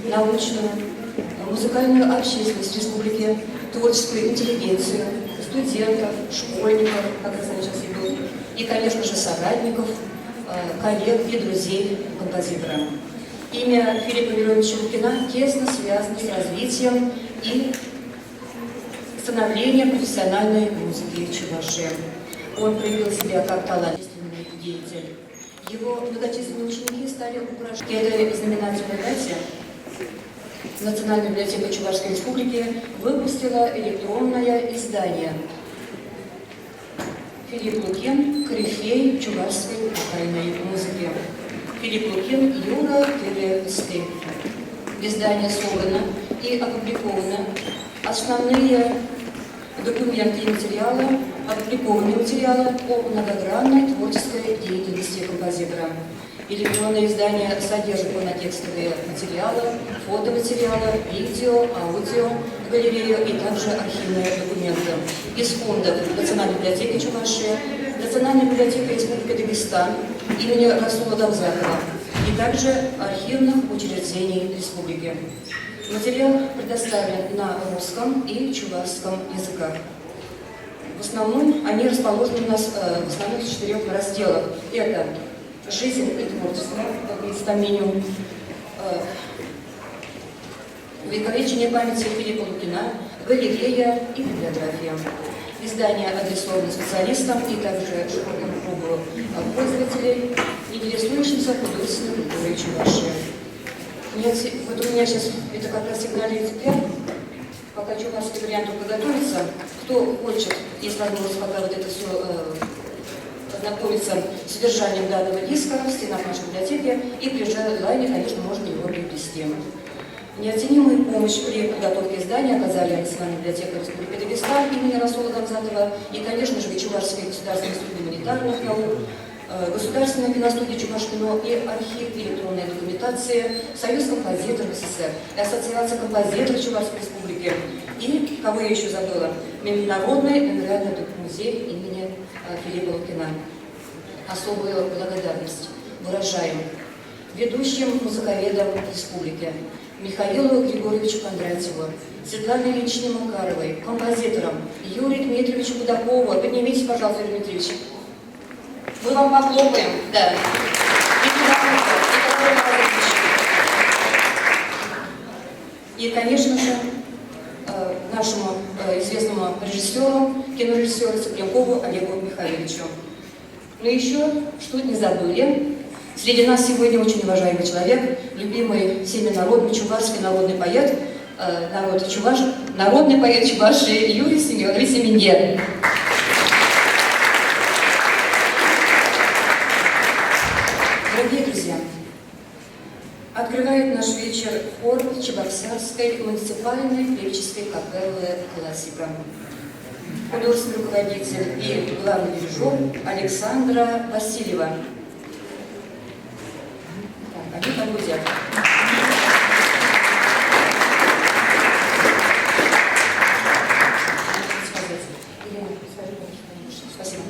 научную, музыкальную общественность республики, творческую интеллигенцию, студентов, школьников, как раз они сейчас идут, и, конечно же, соратников, коллег и друзей композитора. Имя Филиппа Мироновича Лукина тесно связано с развитием и становлением профессиональной музыки Чувашии. Он проявил себя как талантливый деятель. Его многочисленные ученики стали украшать этой знаменательной дате. Национальная библиотека Чувашской Республики выпустила электронное издание Филипп Лукин – корифей чувашской вокальной музыки. Филипп Лукин – Юра Кеве Издание собрано и опубликовано. Основные документы и материалы, опубликованные материалы о многогранной творческой деятельности композитора. Электронное издание содержит полнотекстовые материалы, фотоматериалы, видео, аудио, галерею и также архивные документы. Из фондов Национальной библиотеки Чувашии, Национальной библиотеки Республики Дагестан имени Расула Гамзатова и также архивных учреждений республики. Материал предоставлен на русском и чувашском языках. В основном они расположены у нас в основных четырех разделах. Это жизнь и творчество, как видите, там меню, увековечение памяти Филиппа Лукина, галерея и библиография. Издание адресовано специалистам и также широкому кругу пользователей, интересующимся художественной культурой Чувашии. Вот у меня сейчас это как раз сигналит теперь, пока чувашский вариант подготовится. Кто хочет, есть возможность пока вот это все ознакомиться с содержанием данного диска в стенах нашей библиотеки, и при желании, конечно, можно его приобрести. Неоценимую помощь при подготовке издания оказали Национальная библиотека Республики Дагестан имени Расула Гамзатова и, конечно же, Чувашский государственный институт гуманитарных наук, Государственная киностудия Чувашкино и архив электронной документации, Союз композиторов СССР, Ассоциация композиторов Чувашской Республики и, кого я еще забыла, Международный мемориальный музей имени Филиппа Лукина. Особую благодарность выражаем ведущим музыковедам республики Михаилу Григорьевичу Кондратьеву, Светлане Ильичне Макаровой, композиторам Юрию Дмитриевичу Кудакову. Поднимите, пожалуйста, Юрий Дмитриевич. Мы вам похлопаем, да. И, конечно же, нашему известному режиссеру, кинорежиссеру Цыпленкову Олегу Михайловичу. Но еще что не забыли, среди нас сегодня очень уважаемый человек, любимый всеми народом, чувашский народный поэт, народ чуваш, народный поэт Чувашии Юрий Семенович Семеньер. Дорогие друзья, открывает наш вечер хор Чебоксарской муниципальной певческой капеллы «Классика». Художественный руководитель и главный дирижер Александра Васильева. Так, они там гудят. Спасибо.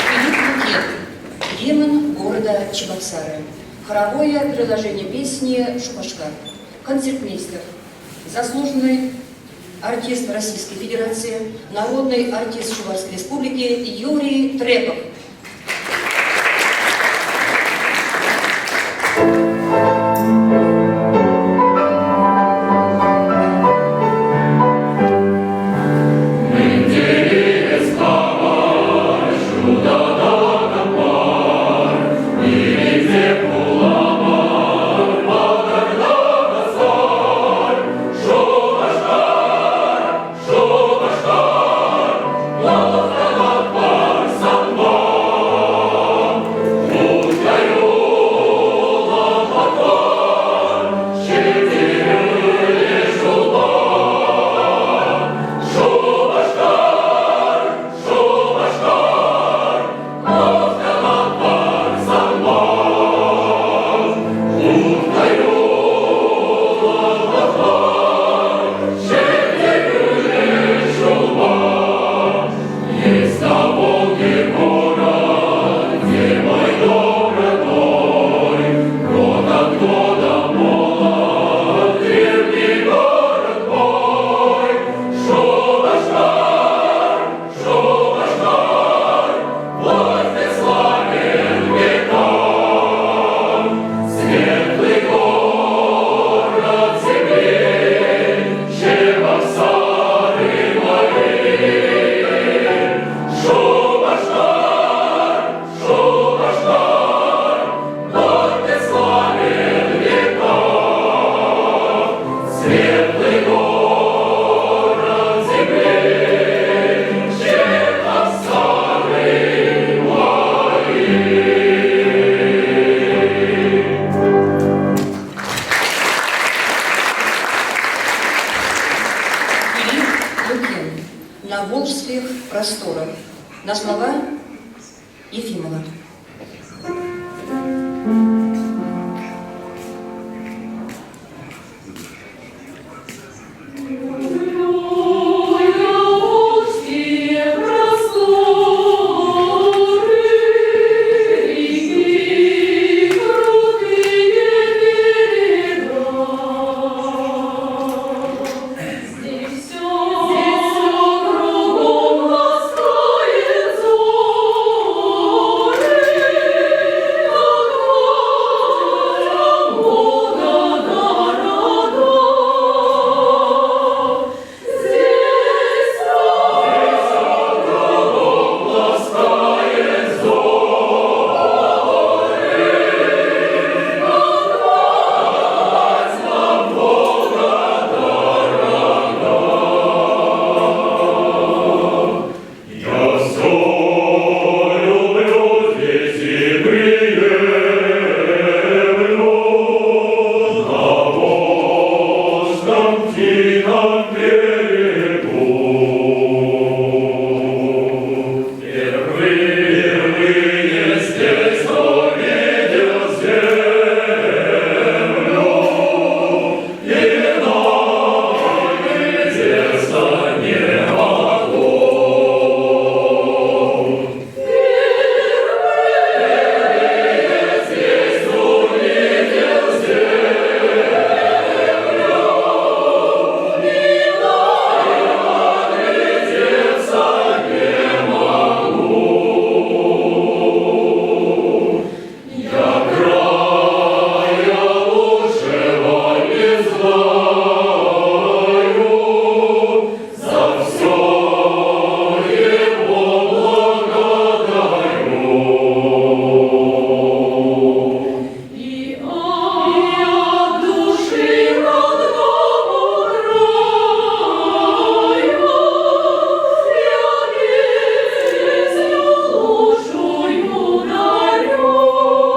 Филипп Лукин, гимн города Чебоксары. Хоровое приложение песни «Шупашкар». Концертмейстер, заслуженный артист Российской Федерации, народный артист Чувашской Республики Юрий Трепов. Светлый город земли, Чебоксары мои. Филипп Лукин. На волжских просторах. На слова Ефимова. Я все люблю здесь и приемлю на Волжском тихом берегу. Впервые здесь увидел землю, иной глядеться не могу. Здесь увидел землю, иной глядеться не могу. Я края лучшего не знаю, за все его благодарю. И от души родному краю я песню лучшую дарю. И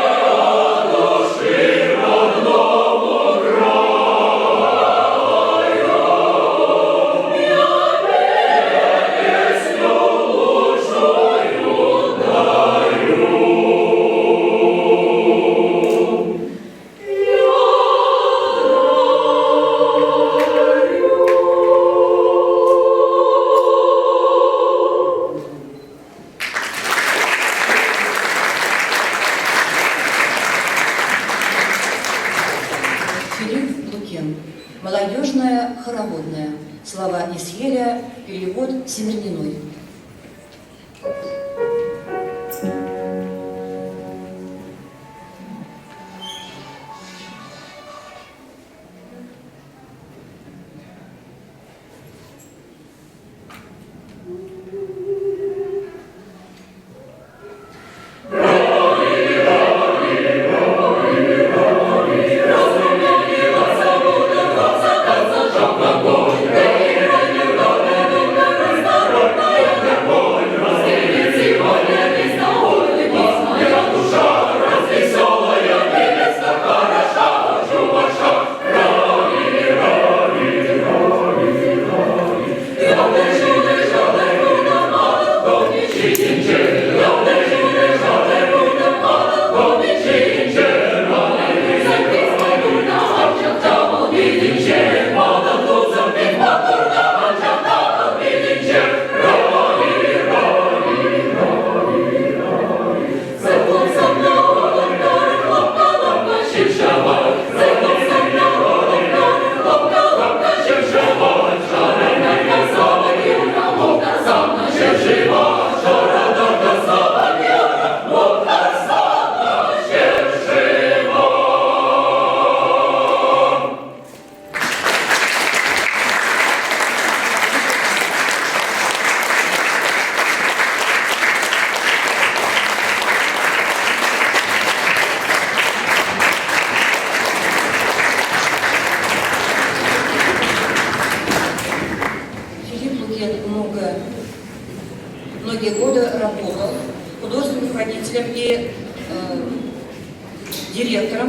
От души родному краю я песню лучшую дарю. Я дарю. Филипп Лукин. Молодежная хороводная. Слова Исъеля, перевод Семерниной. Шапка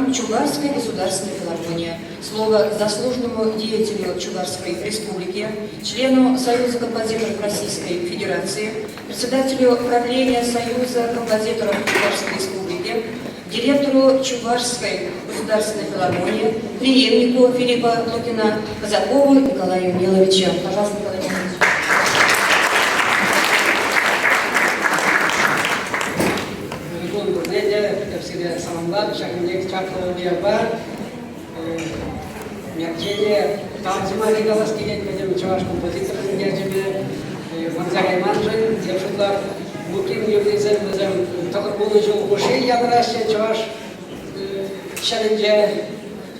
хором Чувашской государственной филармонии. Слово заслуженному деятелю Чувашской республики, члену Союза композиторов Российской Федерации, председателю правления Союза композиторов Чувашской Республики, директору Чувашской государственной филармонии, преемнику Филиппа Лукина, Казакову Николаю Ниловичу. Пожалуйста, Николай Нилович. Ырӑ пурне те сире саламлап, ҫакӑн пек чаплӑ уявпа Мерчене тав сӑмахӗ калас килет пӗтӗм чӑваш композиторӗсен ячӗпе. Манса кайманшӑн тем шутлап, Лукин юррисем вӗсем 90 ҫул хушши янӑраҫҫӗ чӑваш ҫӗрӗнче.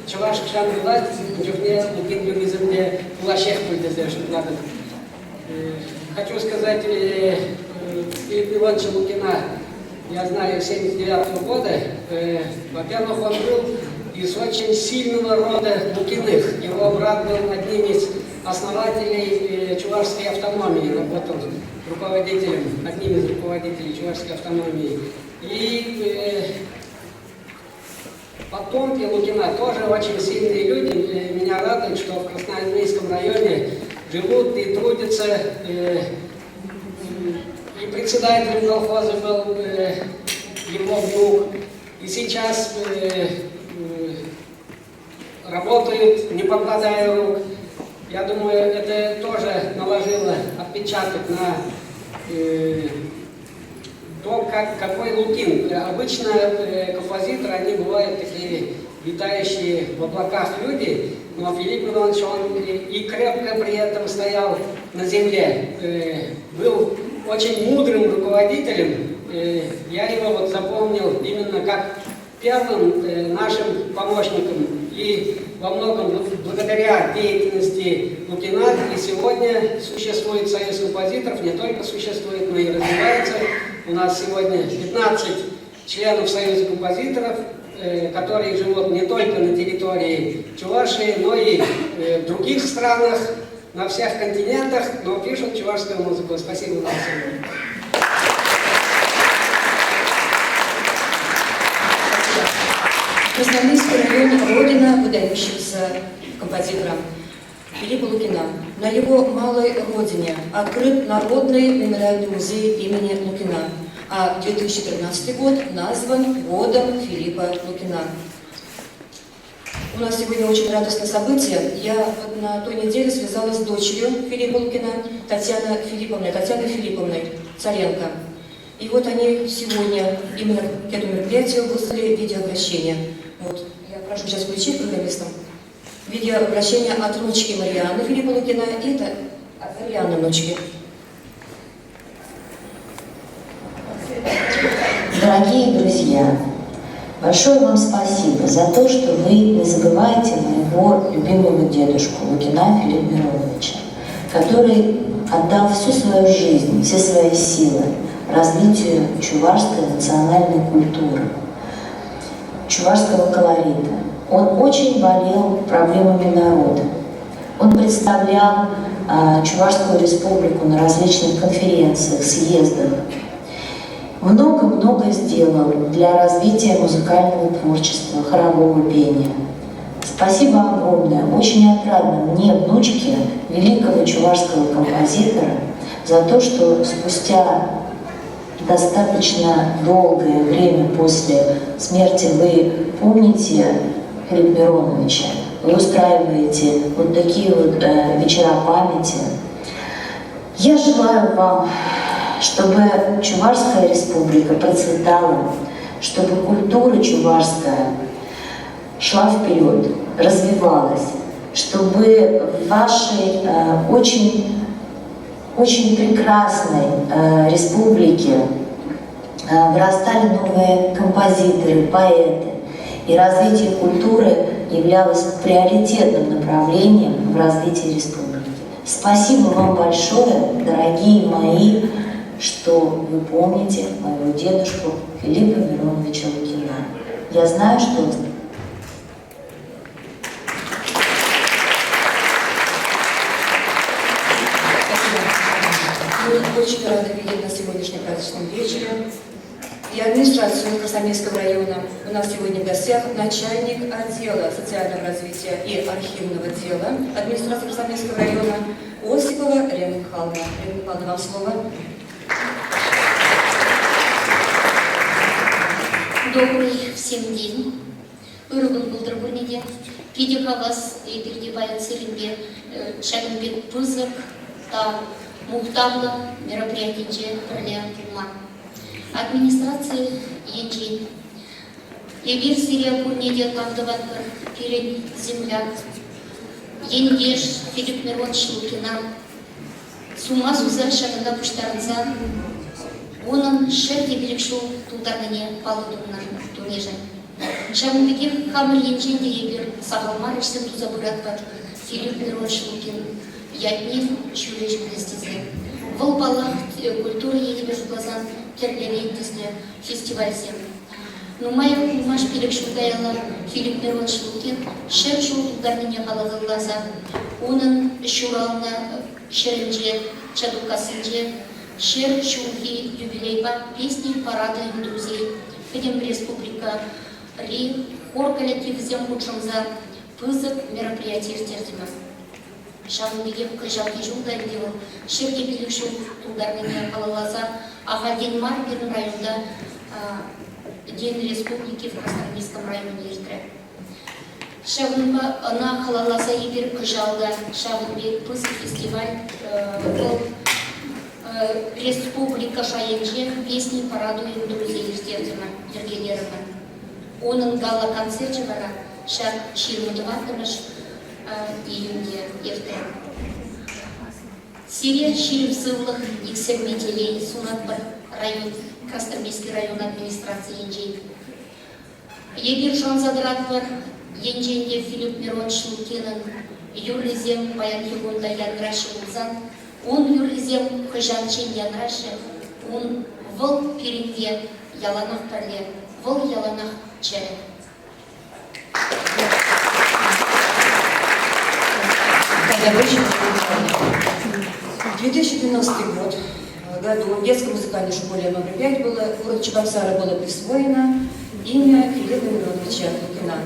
Чӑваш хӑҫан пулать, ун чухне Лукин юррисем те пулаҫҫех пуль тесе шутлатӑп. Хочу сказать, Филипп Ивановича Лукина я знаю с 79 года. Во-первых, он был из очень сильного рода Лукиных. Его брат был одним из основателей чувашской автономии, работал руководителем, одним из руководителей чувашской автономии. И потомки Лукина тоже очень сильные люди. Меня радует, что в Красноармейском районе живут и трудятся. И председателем колхоза был его внук. И сейчас работают, не покладая рук. Я думаю, это тоже наложило отпечаток на то, какой Лукин. Обычно композиторы, они бывают такие витающие в облаках люди, но Филипп Иванович, он и крепко при этом стоял на земле, был очень мудрым руководителем. Я его вот запомнил именно как первым нашим помощником. И во многом благодаря деятельности Лукина и сегодня существует Союз композиторов, не только существует, но и развивается. У нас сегодня 15 членов Союза композиторов, которые живут не только на территории Чувашии, но и в других странах, на всех континентах, но пишут чувашскую музыку. Спасибо вам всем. Красноармейский район – родина выдающегося композитора Филиппа Лукина. На его малой родине открыт Народный мемориальный музей имени Лукина, а 2013 год назван годом Филиппа Лукина. У нас сегодня очень радостное событие. Я вот на той неделе связалась с дочерью Филиппа Лукина, Татьяной Филипповной Царенко. И вот они сегодня именно к этому мероприятию выслали видеообращение. Вот, я прошу сейчас включить программистам. Видеообращение от внучки Марианны Филиппа Лукина и от Марианны внучки. Дорогие друзья, большое вам спасибо за то, что вы не забываете моего любимого дедушку Лукина Филиппа Мироновича, который отдал всю свою жизнь, все свои силы развитию чувашской национальной культуры, чувашского колорита. Он очень болел проблемами народа. Он представлял Чувашскую республику на различных конференциях, съездах. Много-много сделал для развития музыкального творчества, хорового пения. Спасибо огромное. Очень отрадно мне, внучке великого чувашского композитора, за то, что спустя достаточно долгое время после смерти вы помните Филиппа Мироновича, вы устраиваете вот такие вот вечера памяти. Я желаю вам, чтобы Чувашская республика процветала, чтобы культура чувашская шла вперед, развивалась, чтобы в вашей очень, очень прекрасной республике вырастали новые композиторы, поэты, и развитие культуры являлось приоритетным направлением в развитии республики. Спасибо вам большое, дорогие мои, что вы помните моего дедушку Филиппа Мироновича Лукина. Я знаю, что он... Спасибо. Мы очень рады видеть на сегодняшнем праздничном вечере и администрацию Красноармейского района. У нас сегодня в гостях начальник отдела социального развития и архивного дела администрации Красноармейского района Осипова Лена Михайловна. Лена Михайловна, вам слово. Добрый всем день. Ырӑ кун пултӑр пурне те. Питӗ хавас эпир те паян сирӗнпе ҫакӑн пек пысӑк та мухтавлӑ мероприятинче пӗрле пулма. Администраци енчен эпир сире пурне те тав тӑватпӑр. Пирӗн земляк, ентеш Филипп Миронович Лукина сума суса ҫакӑнта пуҫтарӑнса унӑн 105 ҫул тултарнине паллӑ тунӑ тунишӗн. Ҫавӑн пекех хамӑр енчен те эпир сахал мар ӗҫсем туса пыратпӑр Филипп Миронович Лукин ятне ҫӳле ҫӳлес тесе. Вӑл, паллах, культура енӗпе шутласан тӗрлӗрен тӗслӗ фестивальсем. Нумаях пулмасть пилӗк ҫул каялла Филипп Миронович Лукин 100 ҫул тултарнине халалласа унӑн ҫуралнӑ ҫӗрӗнче, Чатукассинче, 100 ҫулхи юбилейпа Песни парада друзей пӗтӗм республикӑри хор коллективӗсем хутшӑнса пысӑк мероприяти ирттертӗмӗр. Ҫавӑн пекех кӑҫалхи ҫул та ӗнтӗ вӑл 105 ҫул тултарнине халалласа ахальтен мар пирӗн районта День Республики в Красноармейском районе иртрӗ. Ҫавӑнпа ӑна халалласа эпир кӑҫал та ҫавӑн пек пысӑк фестиваль вӑл республика шайӗнче «Песни порадуем друзей» ирттертӗмӗр, йӗркелерӗмӗр. Унӑн гала-концерчӗ вара ҫак 24-мӗш июньте иртрӗ. Сире ҫирӗп сывлӑх, иксӗлми телей сунатпӑр район, Красноармейски район администрацийӗнчен. Эпир шанса тӑратпӑр, енчен те Филипп Миронович Лукинӑн юррисем паянхи кун та янраҫҫӗ пулсан, ун юррисем хӑҫанччен янраҫҫӗ, ун вӑл пирӗнпе яланах пӗрле, вӑл яланах чӗрӗ. 2012 год году в детской музыкальной школе номер 5 было, город Чебоксары было присвоено имя Филиппа Мироновича Лукина.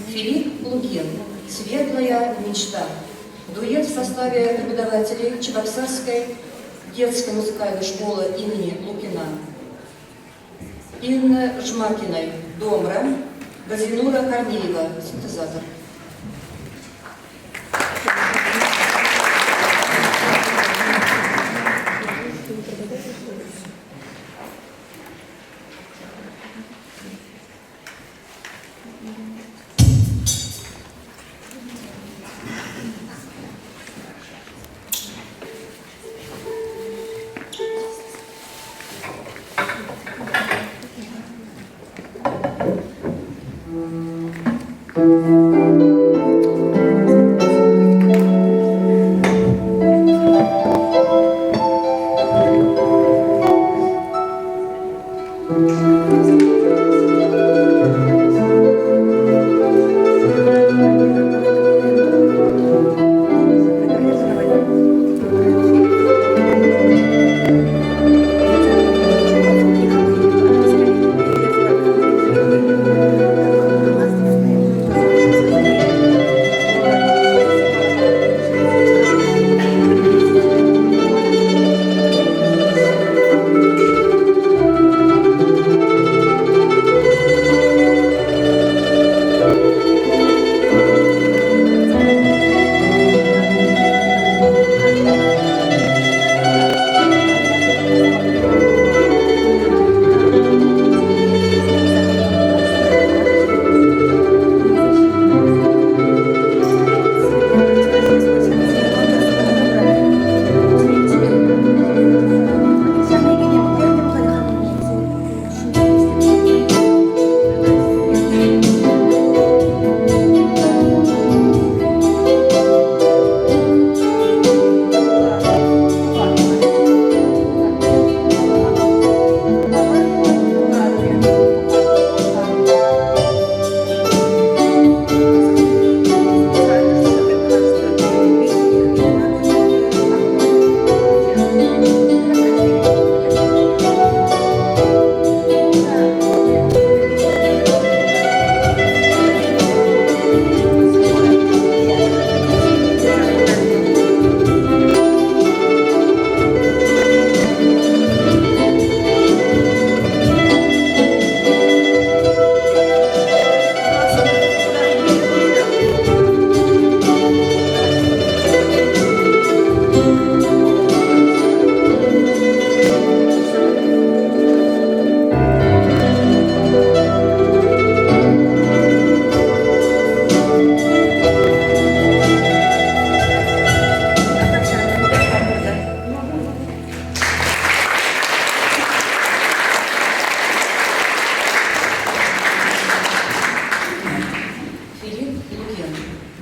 Филипп Лукин «Светлая мечта». Дуэт в составе преподавателей Чебоксарской детской музыкальной школы имени Лукина. Инна Жмакиной «Домра», Газинура Корнеева «Синтезатор».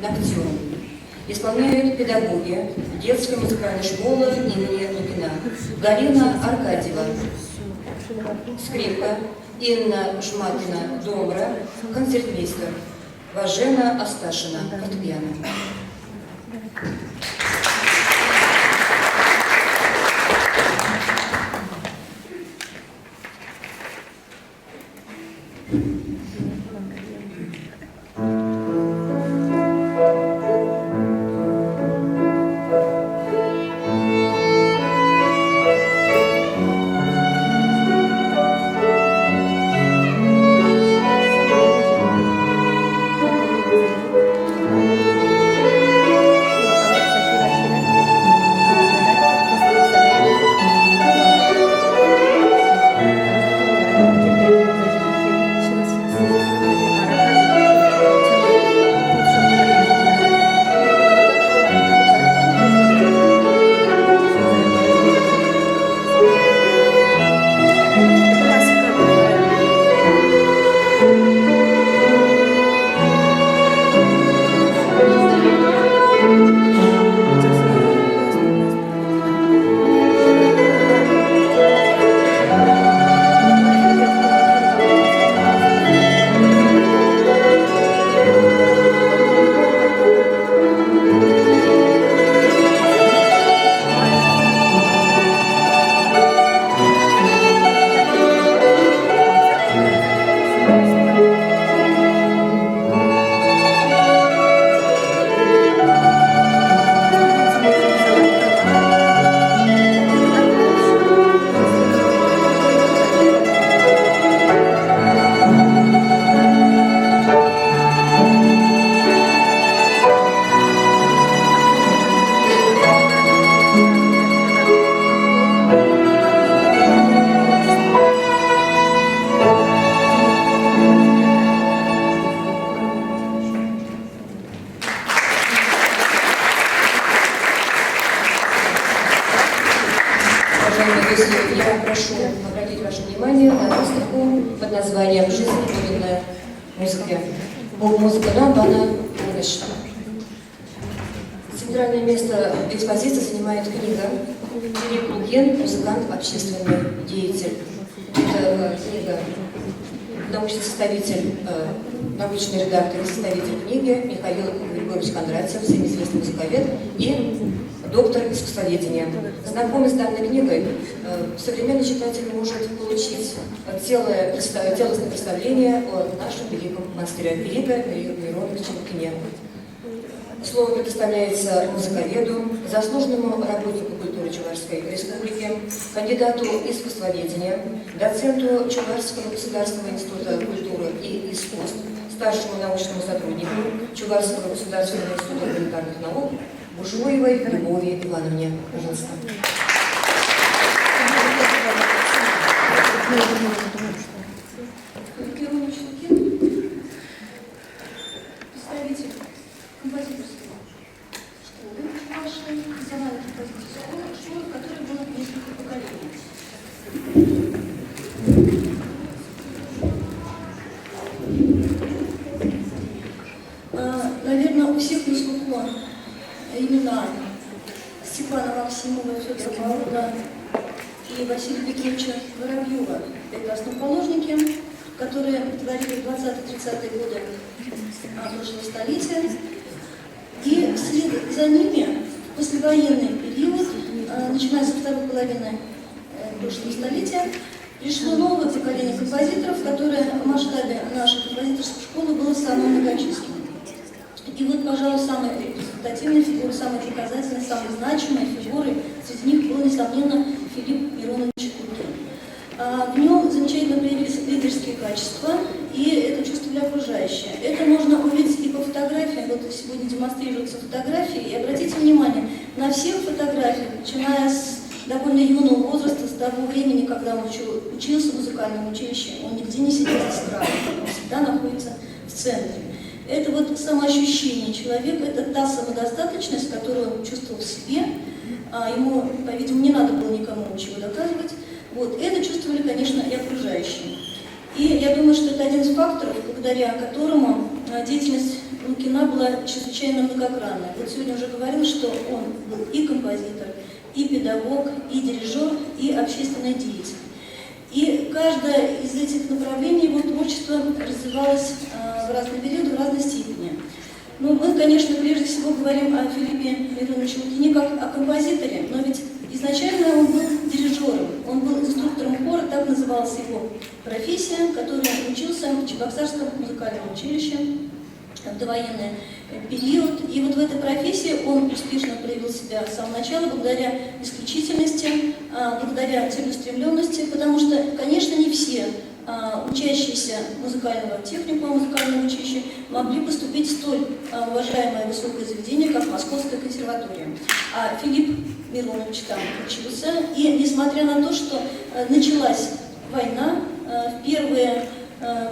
«Ноктюрн». Исполняют педагоги детской музыкальной школы имени Лукина Галина Аркадьева, скрипка, Инна Жмакина, домра, концертмейстер, Важена Асташина, фортепиано. Уважаемые гости, я прошу обратить ваше внимание на выставку под названием «Жизнь подлинная музыки». Музыка нам, пана Пурныш. Центральное место экспозиции занимает книга Филипп Лукин, музыкант, общественный деятель. Это книга научный составитель, научный редактор и составитель книги Михаил Григорьевич Кондратьев, всем известный музыковед и доктор искусствоведения. Знакомый с данной книгой, современный читатель может получить целостное представление о нашем великом мастере Филиппе Мироновиче Лукине. Слово предоставляется музыковеду, заслуженному работнику культуры Чувашской Республики, кандидату искусствоведения, доценту Чувашского государственного института культуры и искусств, старшему научному сотруднику Чувашского государственного института гуманитарных наук Бушуевой Любови Ивановне. Пожалуйста. Филипп Миронович Лукин, представитель композиторской школы вашей, национальной композиторской школы, в которой было несколько поколений. Наверное, у всех на слуху имена Степана Максимова, Федора Павлова и Василия Петровича Воробьева. Это основоположники, которые творили в 20-30-е годы прошлого столетия. И вслед за ними в послевоенный период, начиная со второй половины прошлого столетия, пришло новое поколение композиторов, которое в масштабе нашей композиторской школы было самым многочисленным. И вот, пожалуй, самой репрезентативной фигурой, самой показательной, самой значимой фигурой среди них был, несомненно, Филипп Миронович Лукин. В нем замечательно проявились лидерские качества, и это чувствовали окружающие. Это можно увидеть и по фотографиям. Вот сегодня демонстрируются фотографии. И обратите внимание, на всех фотографиях, начиная с довольно юного возраста, с того времени, когда он учился в музыкальном училище, он нигде не сидит с краю, он всегда находится в центре. Это вот самоощущение человека, это та самодостаточность, которую он чувствовал в себе. Ему, по-видимому, не надо было никому ничего доказывать. Вот. Это чувствовали, конечно, и окружающие. И я думаю, что это один из факторов, благодаря которому деятельность Лукина была чрезвычайно многогранной. Вот сегодня уже говорил, что он был и композитор, и педагог, и дирижер, и общественный деятель. И каждое из этих направлений его творчества развивалось в разные периоды, в разной степени. Но мы, конечно, прежде всего говорим о Филиппе Мироновиче Лукине как о композиторе, но ведь изначально он был дирижером, он был инструктором хора, так называлась его профессия, которой он учился в Чебоксарском музыкальном училище в довоенный период. И вот в этой профессии он успешно проявил себя с самого начала благодаря исключительности, благодаря целеустремленности, потому что, конечно, не все учащиеся музыкального техникума, музыкального училища могли поступить в столь уважаемое высокое заведение, как Московская консерватория. А Филипп Миронович там учился, и несмотря на то, что началась война, в первый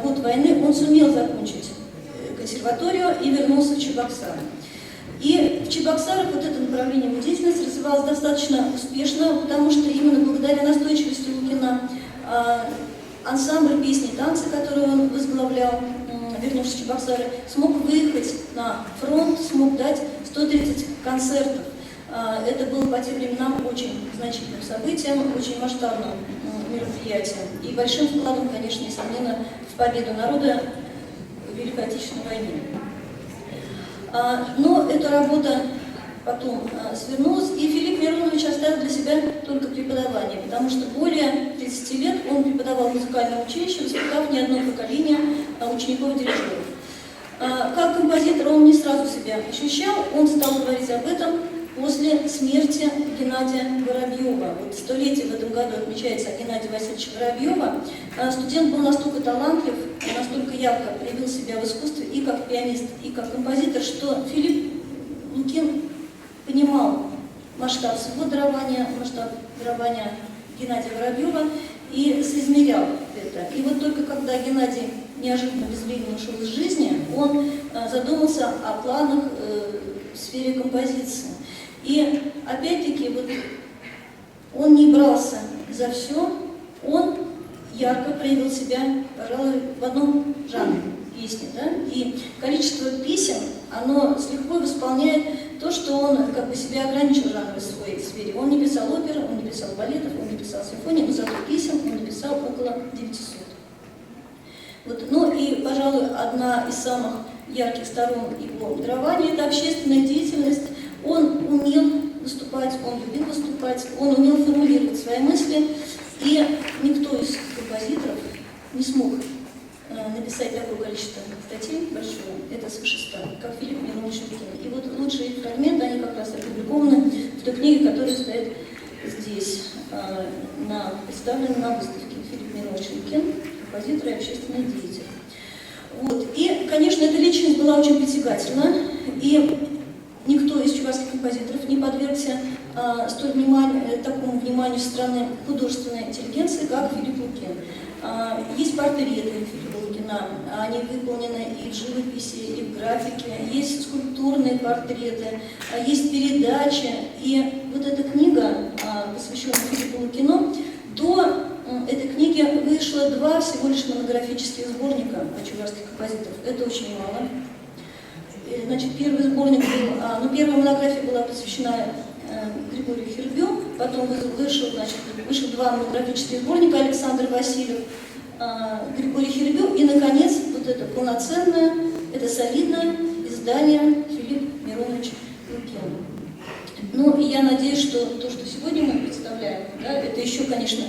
год войны он сумел закончить консерваторию и вернулся в Чебоксары. И в Чебоксарах вот это направление его деятельности развивалось достаточно успешно, потому что именно благодаря настойчивости Лукина ансамбль песни и танцы, который он возглавлял, вернувшись в Чебоксары, смог выехать на фронт, смог дать 130 концертов. Это было по тем временам очень значительным событием, очень масштабным мероприятием и большим вкладом, конечно, несомненно, в победу народа в Великой Отечественной войне. Но эта работа потом свернулась, и Филипп Миронович оставил для себя только преподавание, потому что более 30 лет он преподавал в музыкальном училище, воспитав не одно поколение учеников-дирижеров. Как композитор он не сразу себя ощущал, он стал говорить об этом после смерти Геннадия Воробьева. Вот столетие в этом году отмечается Геннадия Васильевича Воробьева. Студент был настолько талантлив, настолько ярко проявил себя в искусстве и как пианист, и как композитор, что Филипп Лукин понимал масштаб своего дарования, масштаб дарования Геннадия Воробьева и соизмерял это. И вот только когда Геннадий неожиданно безвременно ушел из жизни, он задумался о планах в сфере композиции. И опять-таки вот он не брался за все, он ярко проявил себя, пожалуй, в одном жанре песни. Да? И количество песен, оно с лихвой восполняет то, что он как бы себя ограничил жанром в своей сфере. Он не писал оперы, он не писал балетов, он не писал симфонии, но зато песен он написал около 900. Вот. Ну и, пожалуй, одна из самых ярких сторон его дарования – это общественная деятельность. Он умел выступать, он любил выступать, он умел формулировать свои мысли, и никто из композиторов не смог написать такое количество статей большое, это свыше 100, как Филипп Миронович Лукин. И вот лучшие фрагменты, они как раз опубликованы в той книге, которая стоит здесь, представлена на выставке. Филипп Миронович Лукин, композитор и общественный деятель. Вот. И, конечно, эта личность была очень притягательна, и никто из чувашских композиторов не подвергся столь такому вниманию со стороны художественной интеллигенции, как Филипп Лукин. Есть портреты Филиппа Лукина, они выполнены и в живописи, и в графике, есть скульптурные портреты, есть передачи. И вот эта книга, посвященная Филиппу Лукину, до этой книги вышло 2 всего лишь монографических сборника о чувашских композиторах. Это очень мало. Значит, первый сборник был, ну, первая монография была посвящена Григорию Хербю, потом вышел 2 монографических сборника Александр Васильев, Григорий Хербю, и, наконец, вот это полноценное, это солидное издание Филипп Миронович Лукин. Ну, и я надеюсь, что то, что сегодня мы представляем, да, это еще, конечно,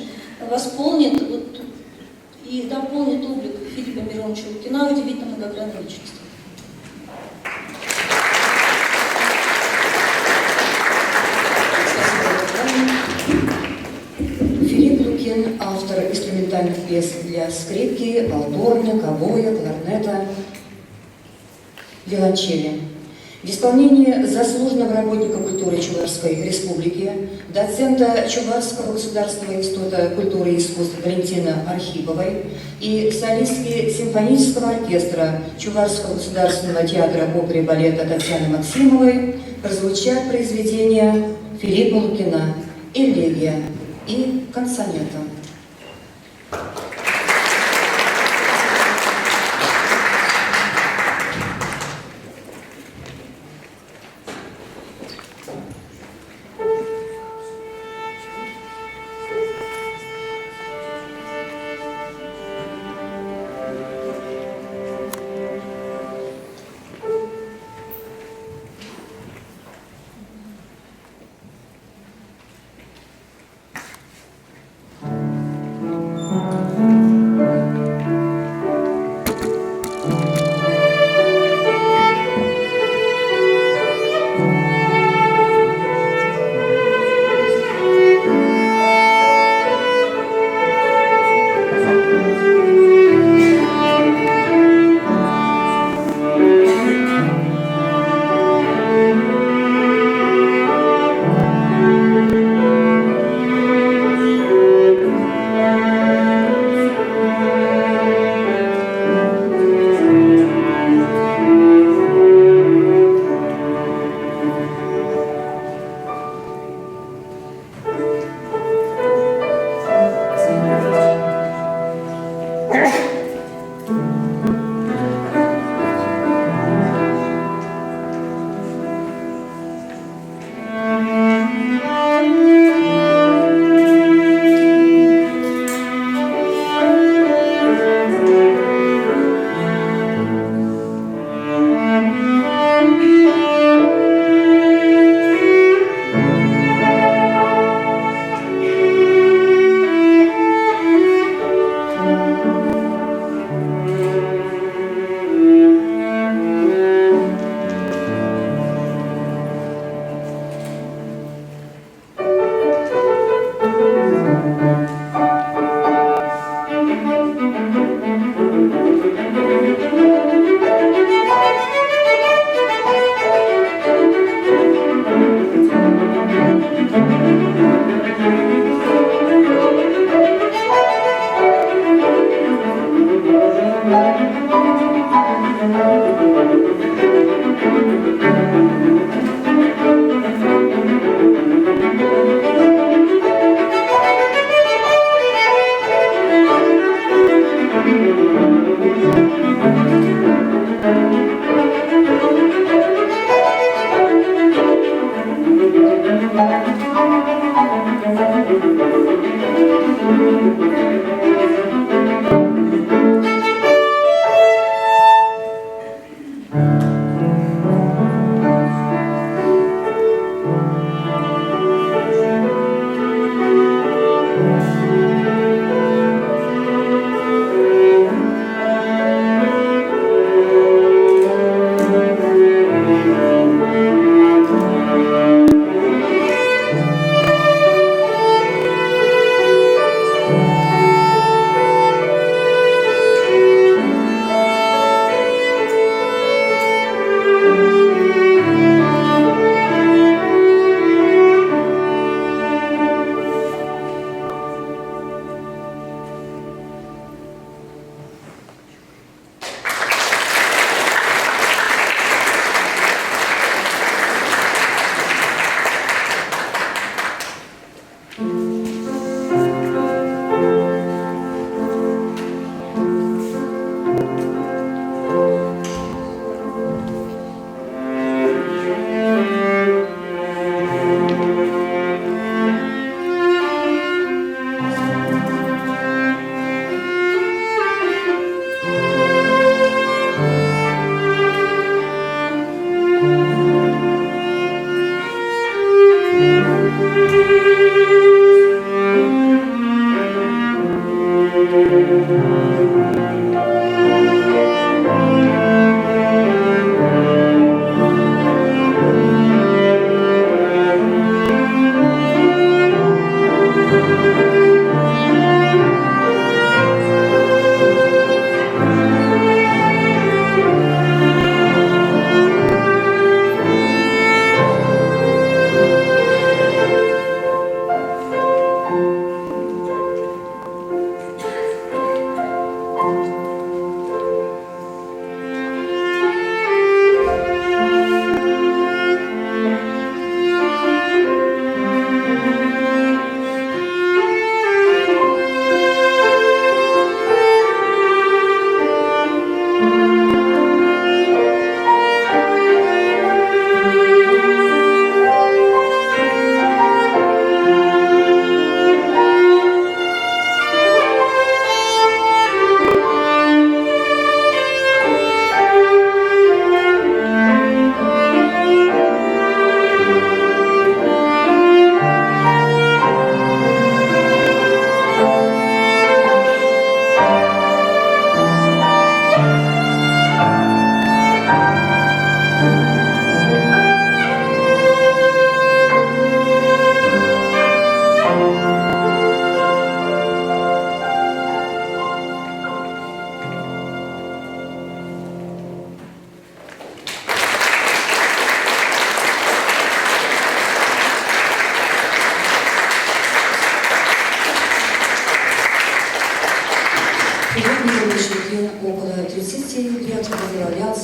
восполнит вот, и дополнит облик Филиппа Мироновича Лукина удивительно многогранной личности. Филипп Лукин, автор инструментальных пьес для скрипки, валторны, гобоя, кларнета, виолончели. В исполнении заслуженного работника культуры Чувашской Республики, доцента Чувашского государственного института культуры и искусств Валентины Архиповой и солистки симфонического оркестра Чувашского государственного театра оперы и балета Татьяны Максимовой прозвучат произведения Филиппа Лукина «Элегия» и «Консонета».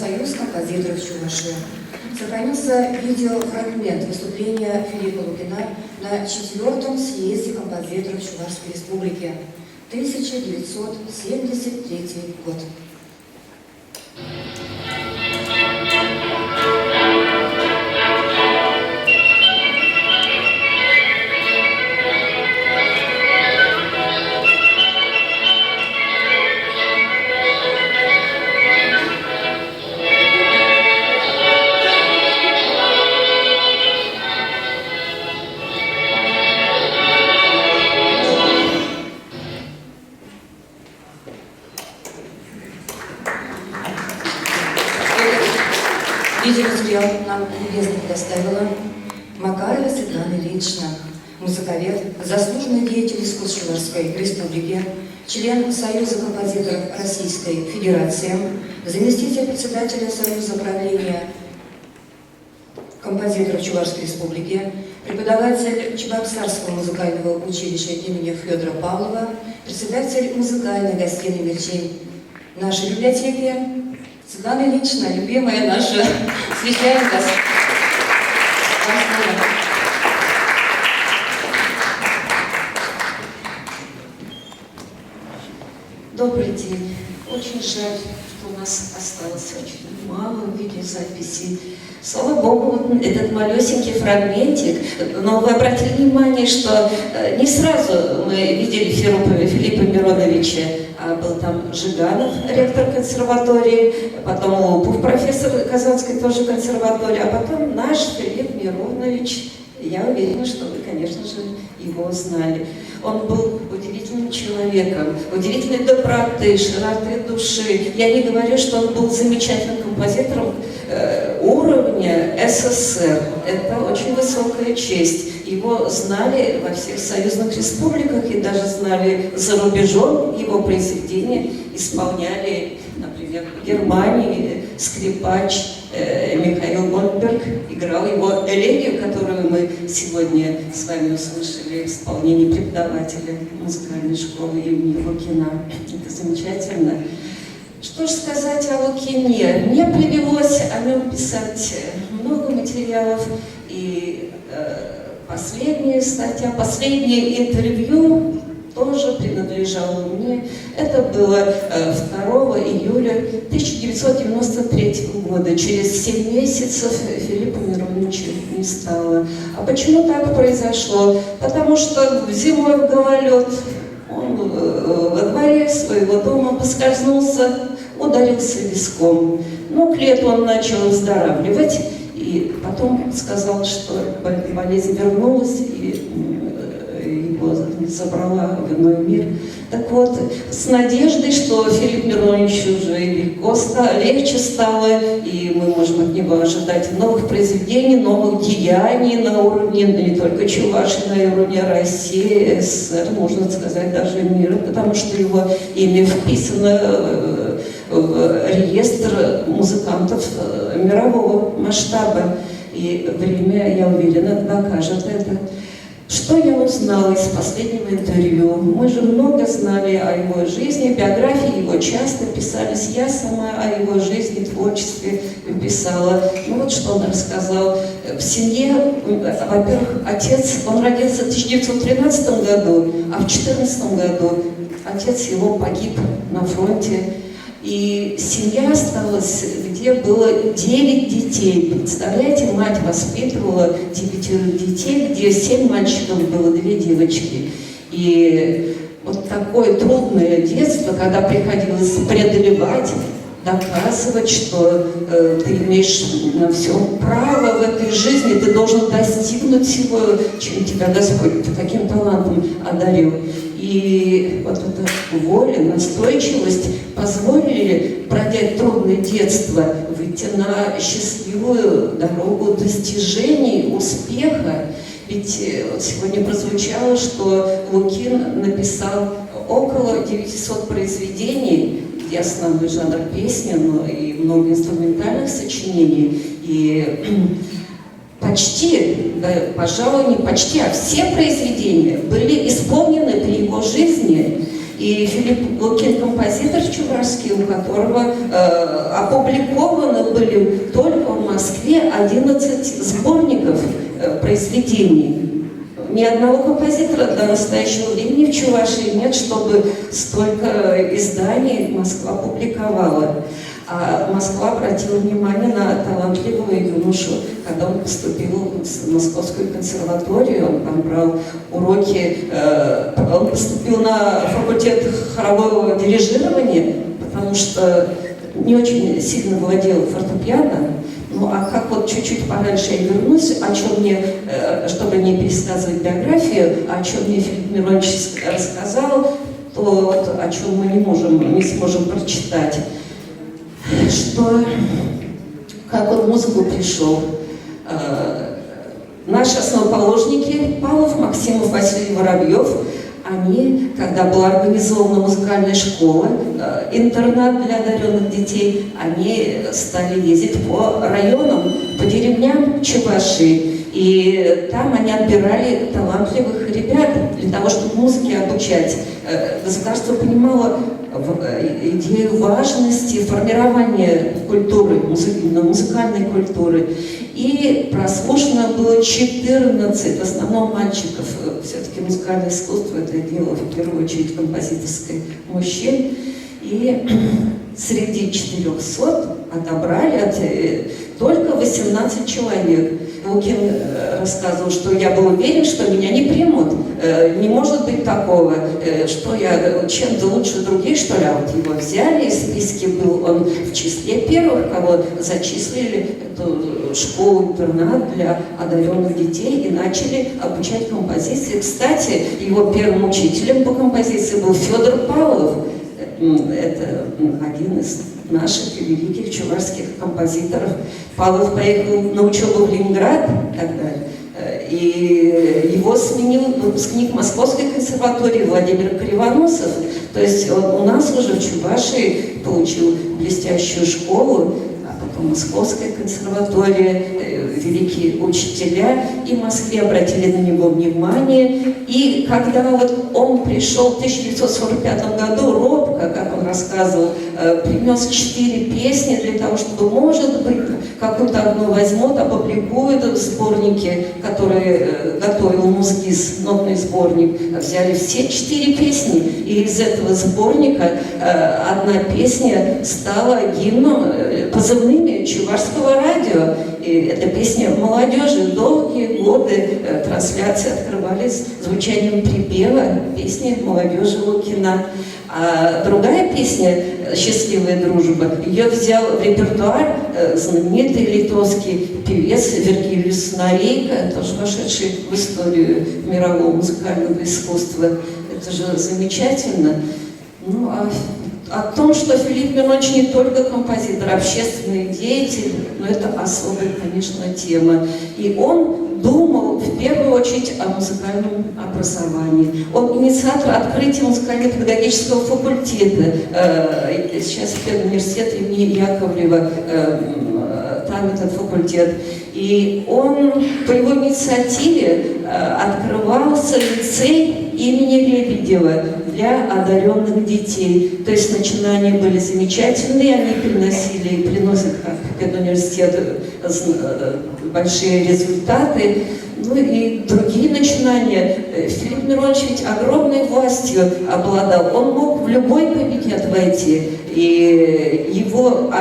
Союз композиторов Чувашии. Сохранился видеофрагмент выступления Филиппа Лукина на четвертом съезде композиторов Чувашской Республики, 1973 год. Видеоматериал нам любезно предоставила Макарова Светлана Ильинична, музыковед, заслуженный деятель искусств Чувашской Республики, член Союза композиторов Российской Федерации, заместитель председателя Союза правления композиторов Чувашской Республики, преподаватель Чебоксарского музыкального училища имени Федора Павлова, председатель музыкальной гостиной «Мерчень» нашей библиотеки. Светлана Ильинична, любимая наша, встречаем вас. Вам слово. Добрый день. Очень жаль, что у нас осталось очень мало видеозаписей. Слава богу, вот этот малюсенький фрагментик. Но вы обратили внимание, что не сразу мы видели Филиппа Мироновича. А был там Жиганов, ректор консерватории, потом Лупов, профессор Казанской тоже консерватории, а потом наш Филипп Миронович. Я уверена, что вы, конечно же, его узнали. Он был удивительным человеком, удивительной доброты, широты души. Я не говорю, что он был замечательным композитором уровня СССР. Это очень высокая честь. Его знали во всех союзных республиках и даже знали за рубежом. Его произведения исполняли, например, в Германии скрипач Михаил Гольдберг играл его элегию, которую мы сегодня с вами услышали в исполнении преподавателя музыкальной школы имени Лукина. Это замечательно. Что же сказать о Лукине? Мне привелось о нем писать много материалов, и последняя статья, последнее интервью тоже принадлежало мне. Это было 2 июля 1993 года. Через 7 месяцев Филиппа Мироновича не стало. А почему так произошло? Потому что зимой в гололед он во дворе своего дома поскользнулся, ударился виском. Но к лету он начал выздоравливать, и потом сказал, что болезнь вернулась, и его забрала в иной мир. Так вот, с надеждой, что Филипп Миронович уже легко легче стало, и мы можем от него ожидать новых произведений, новых деяний на уровне не только Чувашии, но и уровне России, СССР, можно сказать, даже мира, потому что его имя вписано в реестр музыкантов мирового масштаба. И время, я уверена, докажет это. Что я узнала из последнего интервью? Мы же много знали о его жизни, биографии его часто писались. Я сама о его жизни, творчестве писала. Ну вот что он рассказал. В семье, во-первых, отец, он родился в 1913 году, а в 1914 году отец его погиб на фронте. И семья осталась, где было 9 детей. Представляете, мать воспитывала 9 детей, где 7 мальчиков было, 2 девочки. И вот такое трудное детство, когда приходилось преодолевать, доказывать, что ты имеешь на все право в этой жизни, ты должен достигнуть всего, чем тебя Господь таким талантом одарил. И вот эта воля, настойчивость позволили, пройдя трудное детство, выйти на счастливую дорогу достижений, успеха. Ведь вот сегодня прозвучало, что Лукин написал около 900 произведений, где основной жанр песни, но и много инструментальных сочинений. И почти, да, пожалуй, не почти, а все произведения были исполнены при его жизни. И Филипп Лукин композитор чувашский, у которого опубликованы были только в Москве 11 сборников произведений. Ни одного композитора до настоящего времени в Чувашии нет, чтобы столько изданий Москва публиковала. А Москва обратила внимание на талантливого юношу, когда он поступил в Московскую консерваторию, он там брал уроки, он поступил на факультет хорового дирижирования, потому что не очень сильно владел фортепиано. Ну а как вот чуть-чуть пораньше я вернусь, о чем мне, чтобы не пересказывать биографию, о чем мне Филипп Миронович рассказал, то вот о чем мы не сможем прочитать, что как он в музыку пришел. Наши основоположники Павлов, Максимов, Василий Воробьев, они, когда была организована музыкальная школа, интернат для одаренных детей, они стали ездить по районам, по деревням Чувашии. И там они отбирали талантливых ребят для того, чтобы музыке обучать. Государство понимало идею важности формирования культуры, именно музыкальной культуры. И прослушано было 14, в основном мальчиков. Все-таки музыкальное искусство — это дело, в первую очередь, композиторское мужчин. И среди 400 отобрали только 18 человек. Лукин рассказывал, что я был уверен, что меня не примут. Не может быть такого, что я чем-то лучше других, что ли. А вот его взяли, в списке был он в числе первых, кого зачислили эту школу-интернат для одаренных детей и начали обучать композиции. Кстати, его первым учителем по композиции был Федор Павлов. Это один из наших великих чувашских композиторов. Павлов поехал на учебу в Ленинград тогда, и его сменил выпускник Московской консерватории Владимир Кривоносов. То есть он у нас уже в Чувашии получил блестящую школу, а потом Московская консерватория, великие учителя, и в Москве обратили на него внимание. И когда он пришел в 1945 году, робко, как он рассказывал, принес 4 песни для того, чтобы, может быть, какую-то одну возьмут, опубликуют в сборнике, который готовил Музгиз, нотный сборник. Взяли все 4 песни, и из этого сборника одна песня стала гимном, позывными Чувашского радио. И эта песня молодежи. Долгие годы трансляции открывались звучанием припева песни молодежи Лукина. А другая песня «Счастливая дружба», ее взял в репертуар знаменитый литовский певец Вергилиус Норейка, тоже вошедший в историю мирового музыкального искусства. Это же замечательно. Ну, а о том, что Филипп Миронович не только композитор, общественный деятель, но это особая, конечно, тема. И он думал в первую очередь о музыкальном образовании. Он инициатор открытия музыкально-педагогического факультета. Сейчас педуниверситет имени Яковлева, там этот факультет. И он по его инициативе открывался лицей имени Лебедева для одаренных детей. То есть начинания были замечательные, они приносили и приносят, как педуниверситет, большие результаты. Ну и другие начинания. Филипп Миронович ведь огромной властью обладал. Он мог в любой кабинет войти. И его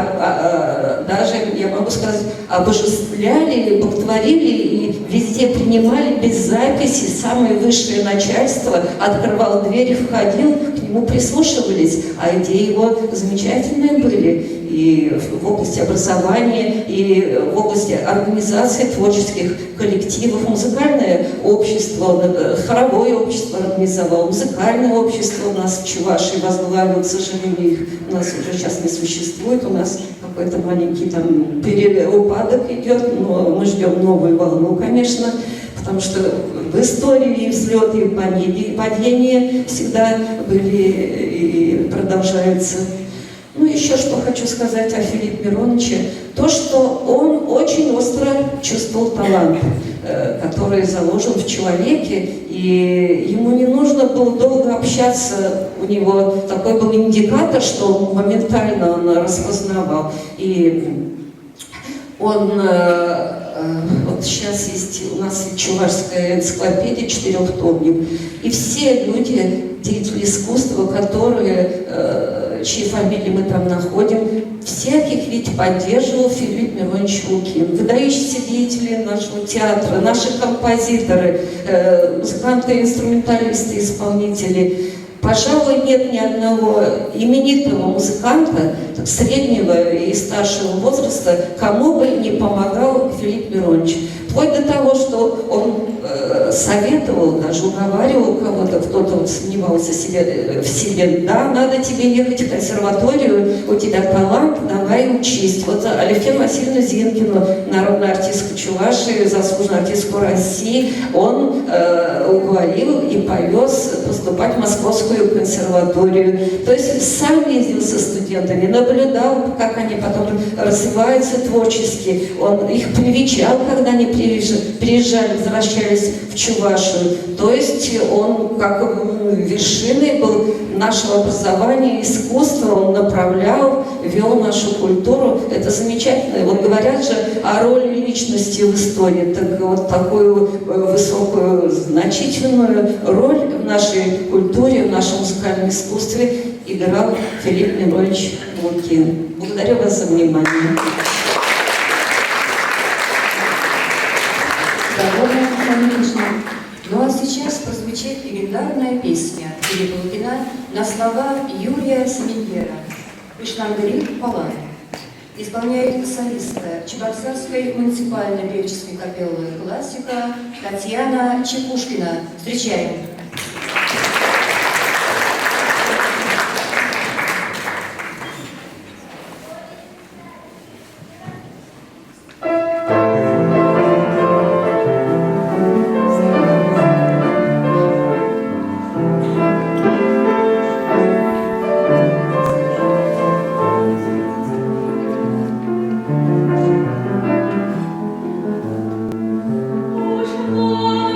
даже, я могу сказать, обожествляли, боготворили и везде принимали без записи. Самое высшее начальство открывало дверь, входил, к нему прислушивались. А идеи его замечательные были. И в области образования, и в области организации творческих коллективов, музыкальное общество, хоровое общество организовал, музыкальное общество у нас в Чувашии возглавил, к сожалению, их у нас уже сейчас не существует, у нас какой-то маленький там упадок идет, но мы ждем новую волну, конечно, потому что в истории и взлеты, и падения всегда были и продолжаются. Ну, еще что хочу сказать о Филиппе Мироновиче. То, что он очень остро чувствовал талант, который заложен в человеке, и ему не нужно было долго общаться, у него такой был индикатор, что моментально он распознавал. И он, вот сейчас есть у нас чувашская энциклопедия, четырехтомник, и все люди, деятели искусства, которые, чьи фамилии мы там находим, всех их ведь поддерживал Филипп Миронович Лукин. Выдающиеся деятели нашего театра, наши композиторы, музыканты, инструменталисты, исполнители. Пожалуй, нет ни одного именитого музыканта среднего и старшего возраста, кому бы не помогал Филипп Миронович. Вплоть до того, что он советовал, даже уговаривал кого-то, кто-то вот сомневался в себе, да, надо тебе ехать в консерваторию, у тебя талант, давай учись. Вот Алевтину Васильевну Зинкину, народную артистку Чувашии, заслуженную артистку России, он уговорил и повез поступать в Московскую консерваторию. То есть сам ездил со студентами, наблюдал, как они потом развиваются творчески. Он их привечал, когда они приезжали, возвращались в Чувашию. То есть он как вершиной был нашего образования, искусства, он направлял, вел нашу культуру. Это замечательно. Вот говорят же о роли личности в истории. Так вот такую высокую, значительную роль в нашей культуре, в нашем музыкальном искусстве играл Филипп Миронович Лукин. Благодарю вас за внимание. Ну а сейчас прозвучит легендарная песня Филиппа Лукина на слова Юрия Семендера «Ушлангри Палан». Исполняет солистка Чебоксарской муниципальной певческой капеллы «Классика» Татьяна Чекушкина. Встречаем! Уж на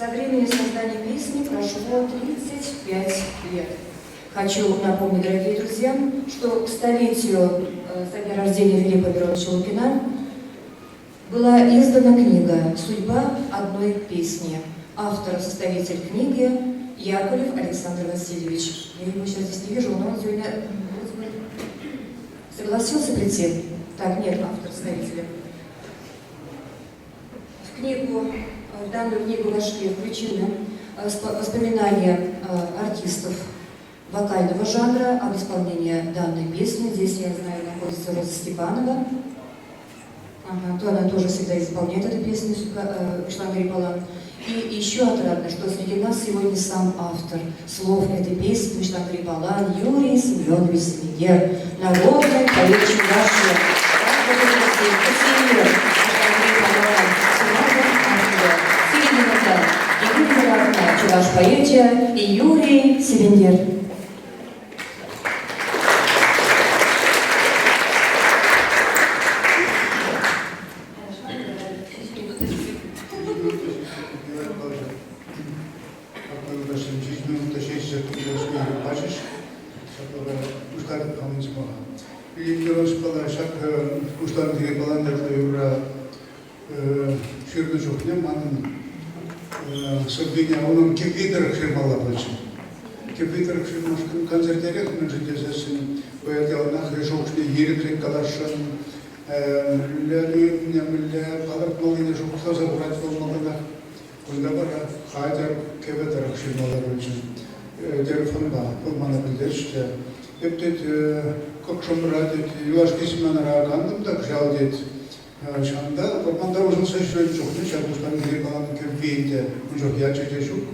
Со времени создания песни прошло 35 лет. Хочу напомнить, дорогие друзья, что к столетию со дня рождения Филиппа Мироновича Лукина была издана книга «Судьба одной песни». Автор-составитель книги Яковлев Александр Васильевич. Я его сейчас здесь не вижу, но он сегодня согласился прийти. Так, нет автора-составителя. В книгу, в данную книгу вошли, включены воспоминания артистов вокального жанра об исполнении данной песни. Здесь, я знаю, находится Роза Степанова. Ага, то она тоже всегда исполняет эту песню Шлангри Палан. И еще отрадно, что среди нас сегодня сам автор слов этой песни Шлангри Палан Юрий Семенович Семигер, народный поэт Чувашии. Чуваш поэчӗ Юрий Сементер. Ҫак пуҫтарӑннипе палан ятлӑ юрра ҫырнӑ чухне манӑн сӑввине унӑн кӗвви тӑрӑх ҫырмалла пулчӗ. Кӗвви тӑрӑх ҫырмашкӑн концертерех мӗншӗн тесессӗн поэт яланах хӑй шухӑшне ирӗклӗн каласшӑн, мӗнле туйӑмне, мӗнле палӑртмаллине шухӑшласа хурать вӑл малтанах. Кунта вара хатӗр кӗвӗ тӑрӑх ҫырмалла пулчӗ. Телефонпа вӑл мана пӗлтерчӗ те, эп тет, кӑкшӑмра тет, юлашки сменӑра кантӑм та кӑҫал тет, Ҫавӑнта вӑрманта уҫӑлса ҫӳренӗ чухне ҫав пуҫтарнипе каланӑ кӗвви ӗнтӗ ун чух ячӗ те ҫук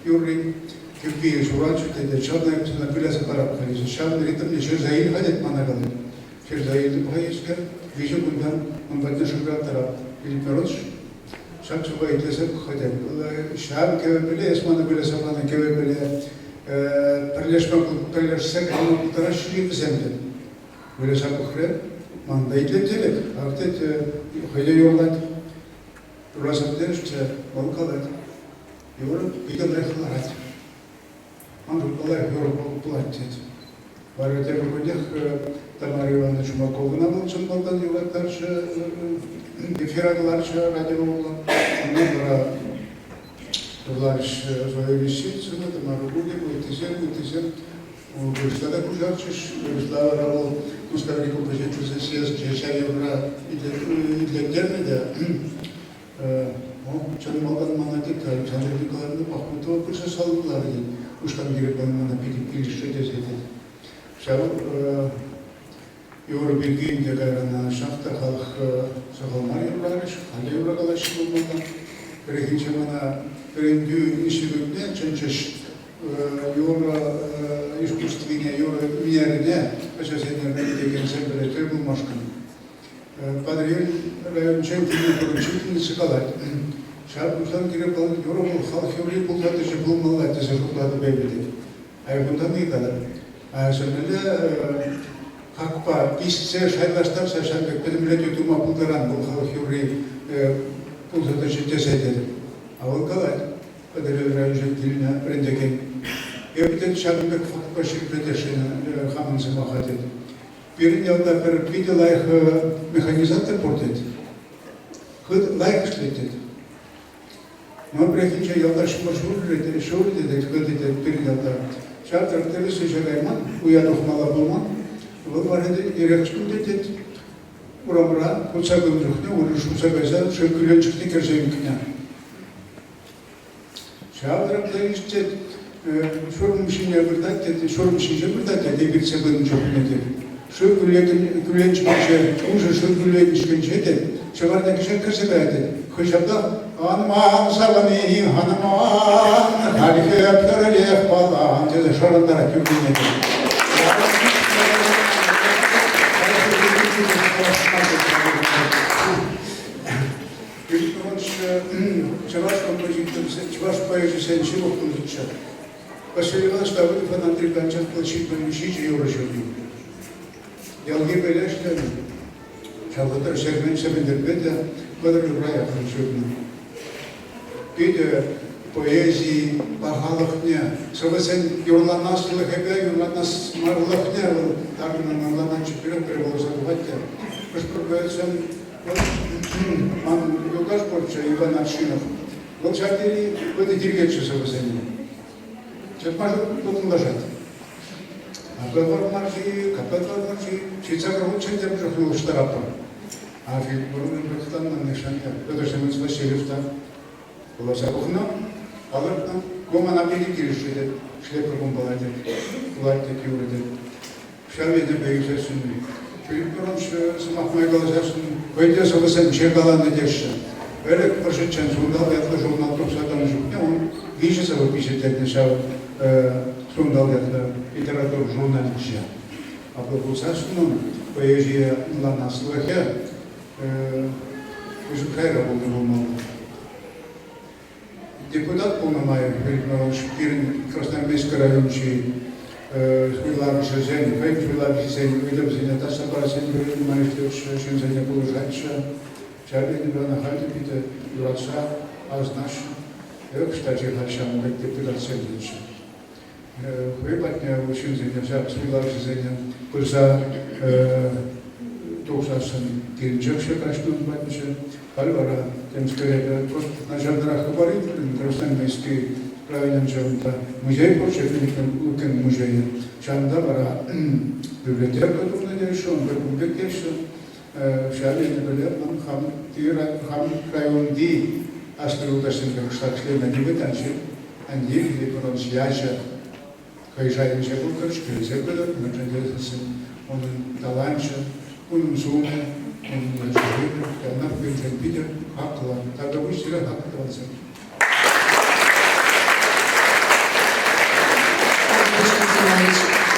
юррин кӗвви ҫуралчӗ те тет, ҫавна эп сана выляса парап-ха тесе. Ҫавӑн ритмне ҫырса ил-ха тет мана калать. Ҫырса илтӗм-ха искер, виҫӗ кунтан ун патне шӑнкӑраттарап. Филипп Миронович ҫак сӑвва итлесе пӑх-ха тет. Ҫав кӗвӗпеле эс мана выляса панӑ кӗвӗпеле пӗрлешме пӗрлешсе кайма пултараҫҫӗ-и вӗсем тет. Выляса пӑхрӗ, ман та итлеттерет, ак тет, хӑй те юрлать. Юрласа пӗтерчӗ, вӑл калать. Юрӑ питӗ лайӑх ларать. Ман шутпа лайӑх юрӑ пулать тет. Вара тепӗр куннех Тамара Ивановна Чумаковӑна вӑл чӑн малтан юрлаттарчӗ, эфира кӑларчӗ радио урлӑ. Унтан вара юрларӗҫ Зоя Лисицына, Тамара Гурьева, ыттисем, ыттисем. Вырӑсла та куҫарчӗҫ. Вырӑсла вара вӑл Мускаври композиторсен съезчӗ ҫав юрра итлеттернӗ те чӑн малтан мана тет Александра Николаевна Пахмутова пырса саламларӗ тет. Ушкӑн кирек мана питӗ килӗшрӗ тесе тет. Ҫав юрӑ пирки ӗнтӗ кайран ҫак та халӑх сахал мар юрларӗҫ, халӗ юрла калаҫҫӗ пулмалла. Пӗррехинче мана вӗрентӳ институтне чӗнчӗҫ юрӑ искусствине, юрӑ ӳнерне ачасене вӗрентекенсем пӗрле тӗл пулмашкӑн Патӑрьел районӗнчен килнӗ пӗр учительница калать. Ҫав пуҫлан кире юрӑ вӑл халӑх юрри пулса тӑчӗ пулмалла тесе шутлатӑп эпӗ тет. А кунтан ыйтатӑп. Мӗнле хакпа пиҫсе шайлаштарса ҫав пек пӗтӗмлетӳ тума пултаран вӑл халӑх юрри пулса тӑчӗ тесе тетӗп. А вӑл калать. Патӑрьел районӗнчен килнӗ вӗрентекен. Эпӗ тет ҫакӑн пек фактпа ҫирӗплетесшӗн хамӑн сӑмаха тет. Пирӗн ялта пӗр питӗ лайӑх механизатор пур тет. Хыт лайӑх ӗҫлет тет. Но пӗррехинче ялта ҫумӑр ҫуррӗ ҫуррӗ тет, хытӑ тет пирӗн ялта. Ҫав тракторист ӗҫе кайман, уя тухмалла пулман. Вӑл вара эрех ӗҫнӗ тет. Урамра утса пынӑ чухне ури шуса кайса шыв кӳленчӗкне кӗрсе ӳкнӗ. Ҫав тракторист тет, ҫурӑм ҫине выртать тет, ҫурӑм ҫинче выртать тет, эпир пынӑ чухне тет. Шыв кӳленчӗкӗнче, уҫӑ шыв кӳленчӗкӗнче тет, ҫӑварне кӗҫех кӗрсе каять тет. Хӑй ҫаплах «Анман савӑни, анман, хальхи пӗрлех палан» тесе шӑрантарать юррине тет. Чӑваш композиторӗсен, чӑваш поэчӗсен ҫывӑх тусӗччӗ. Василий Иванович Давыдов Анатолий Ивановича 77 юрӑ ҫырнӑ. Ялти пӗрле ӗҫленӗ. Ҫав вӑхӑтра Ҫермен Сементерпе те 30 юрра яхӑн ҫырнӑ. Питӗ поэзи пахалӑхне, сӑвӑсен юрланаслӑхӗпе юрланас марлӑхне вӑл тарӑннӑн ӑнланать, пӗр вуласа тухать те. Хӑш-пӗр поэтсем ман юлташ пурччӗ, Иван Аршинов. Вӑл ҫав тери хытӑ тиркетчӗ сӑвӑсене. Чӑтма ҫук тытӑнлашать. Апла вӑрмарши, капла вӑрмарши, ҫитсе хутчен те пӗр улӑштаратпӑр. А Филипповна пӗртанман нихҫан та. Петр Семенович Васильев та вуласа пӑхнӑ, палӑртнӑ. Ку мана питӗ килӗшрӗ тет, шлепер кун пулать тет, пулать тет, юрӑ тет. Ҫав енӗпе илсессӗн Филипп Миронович сӑмах май каласассӑн хӑй те сӑвӑсем каланӑ теҫҫӗ. Ӗлӗк вӑрҫӑччен Сунтал ятлӑ журнал тухса тӑнӑ чухне ун виҫӗ сӑвӑ пичетленнӗ ҫав Сунтал ятлӑ литература журналӗнче. Апла пулсассӑн ун поэзие ӑнланаслӑхӗ пысӑк шайра пулнӑ пулмалла. Депутат пулнӑ май Филипп Миронович пирӗн Красноармейски районӗнчи суйлавҫӑсен, хӑйӗн суйлавҫисен ыйтӑвӗсене татса парас енӗпе нумай ӗҫлетчӗ, ҫынсене пулӑшатчӗ. Ҫав енӗпе ӑна халь те питӗ юратса асӑнаҫҫӗ. Эпӗ кстати, халь ҫавӑн пек депутатсем теҫҫӗ. Хӑй патне ҫынсене, ҫак суйлавҫӑсене пырса тухсассӑн килчӗ каҫнӑ ун патӗнче. Халь вара темскер эпӗ начартарах хыпар илтрӗм Красноармейски районӗнче унта музей пурччӗ, Филиппин музейӗ. Ҫавӑнта вара библиотека тунӑ теҫҫӗ, ун пек ун пек теҫҫӗ. Ҫав енӗпеле ман хам хам районти аслӑ юлташсемпе кӑштах ӗҫлеме тивет, анчах Анне Филиппович ячӗ хӑй шайӗнче пултӑр, ҫӗклесе пытӑр, мӗншӗн тесен унӑн таланчӗ, унӑн сумӗ, унӑн ячӗ-шывӗ яланах пирӗншӗн питӗ хаклӑ. Тавтапуҫ сире, хаклӑ тӑвансем.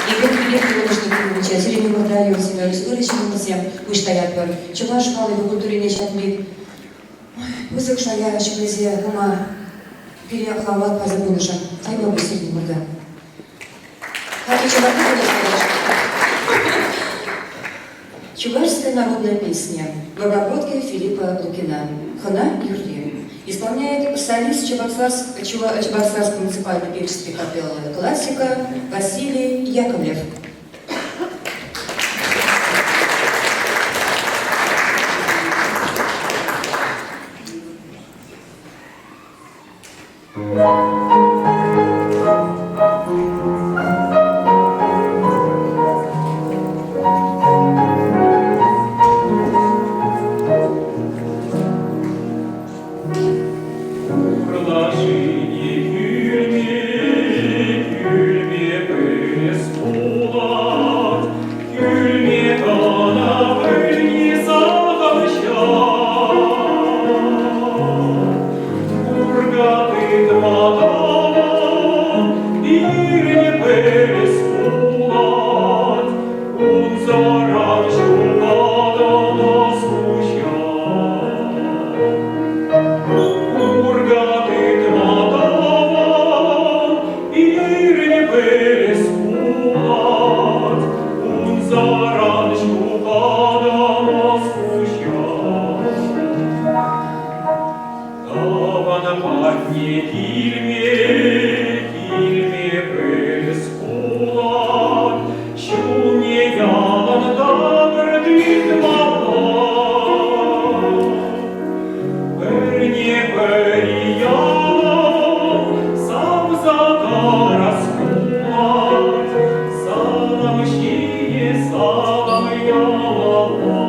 Эпир Филипп Иванович Николаевича, сирӗн умӑрта Юрий Семенович ырӑ ҫыннӑмӑрсем пуҫ таятпӑр. Чӑваш халӑхӗ культурине ҫак пек пысӑк шая ҫӗклесе пыма пире хавал парса пынӑшӑн тайма сирӗн умӑрта. Чувашская народная песня в обработке Филиппа Лукина «Хӑна юрри» исполняет солист Чебоксарской муниципальной певческой капеллы «Классика» Василий Яковлев. Урлашине кӳлме, кӳлме пӗлес пулать, кӳлме кӑна пӗлни сахал ҫав. Курка тытма тӑван, пирӗн пӗлес пулать, унсӑрӑн ҫухатӑн ӑс-пуҫа. Курка тытма тӑван, пирӗн пӗлес пулать, унсӑрӑн ҫухатӑн ӑс-пуҫа. Тӑван патне килме, килме пӗлес пулать, ҫулне ялан такӑр тытмалла. Пӗрне-пӗри ялан савса тӑрас пулать, салам ҫине салам ямалла.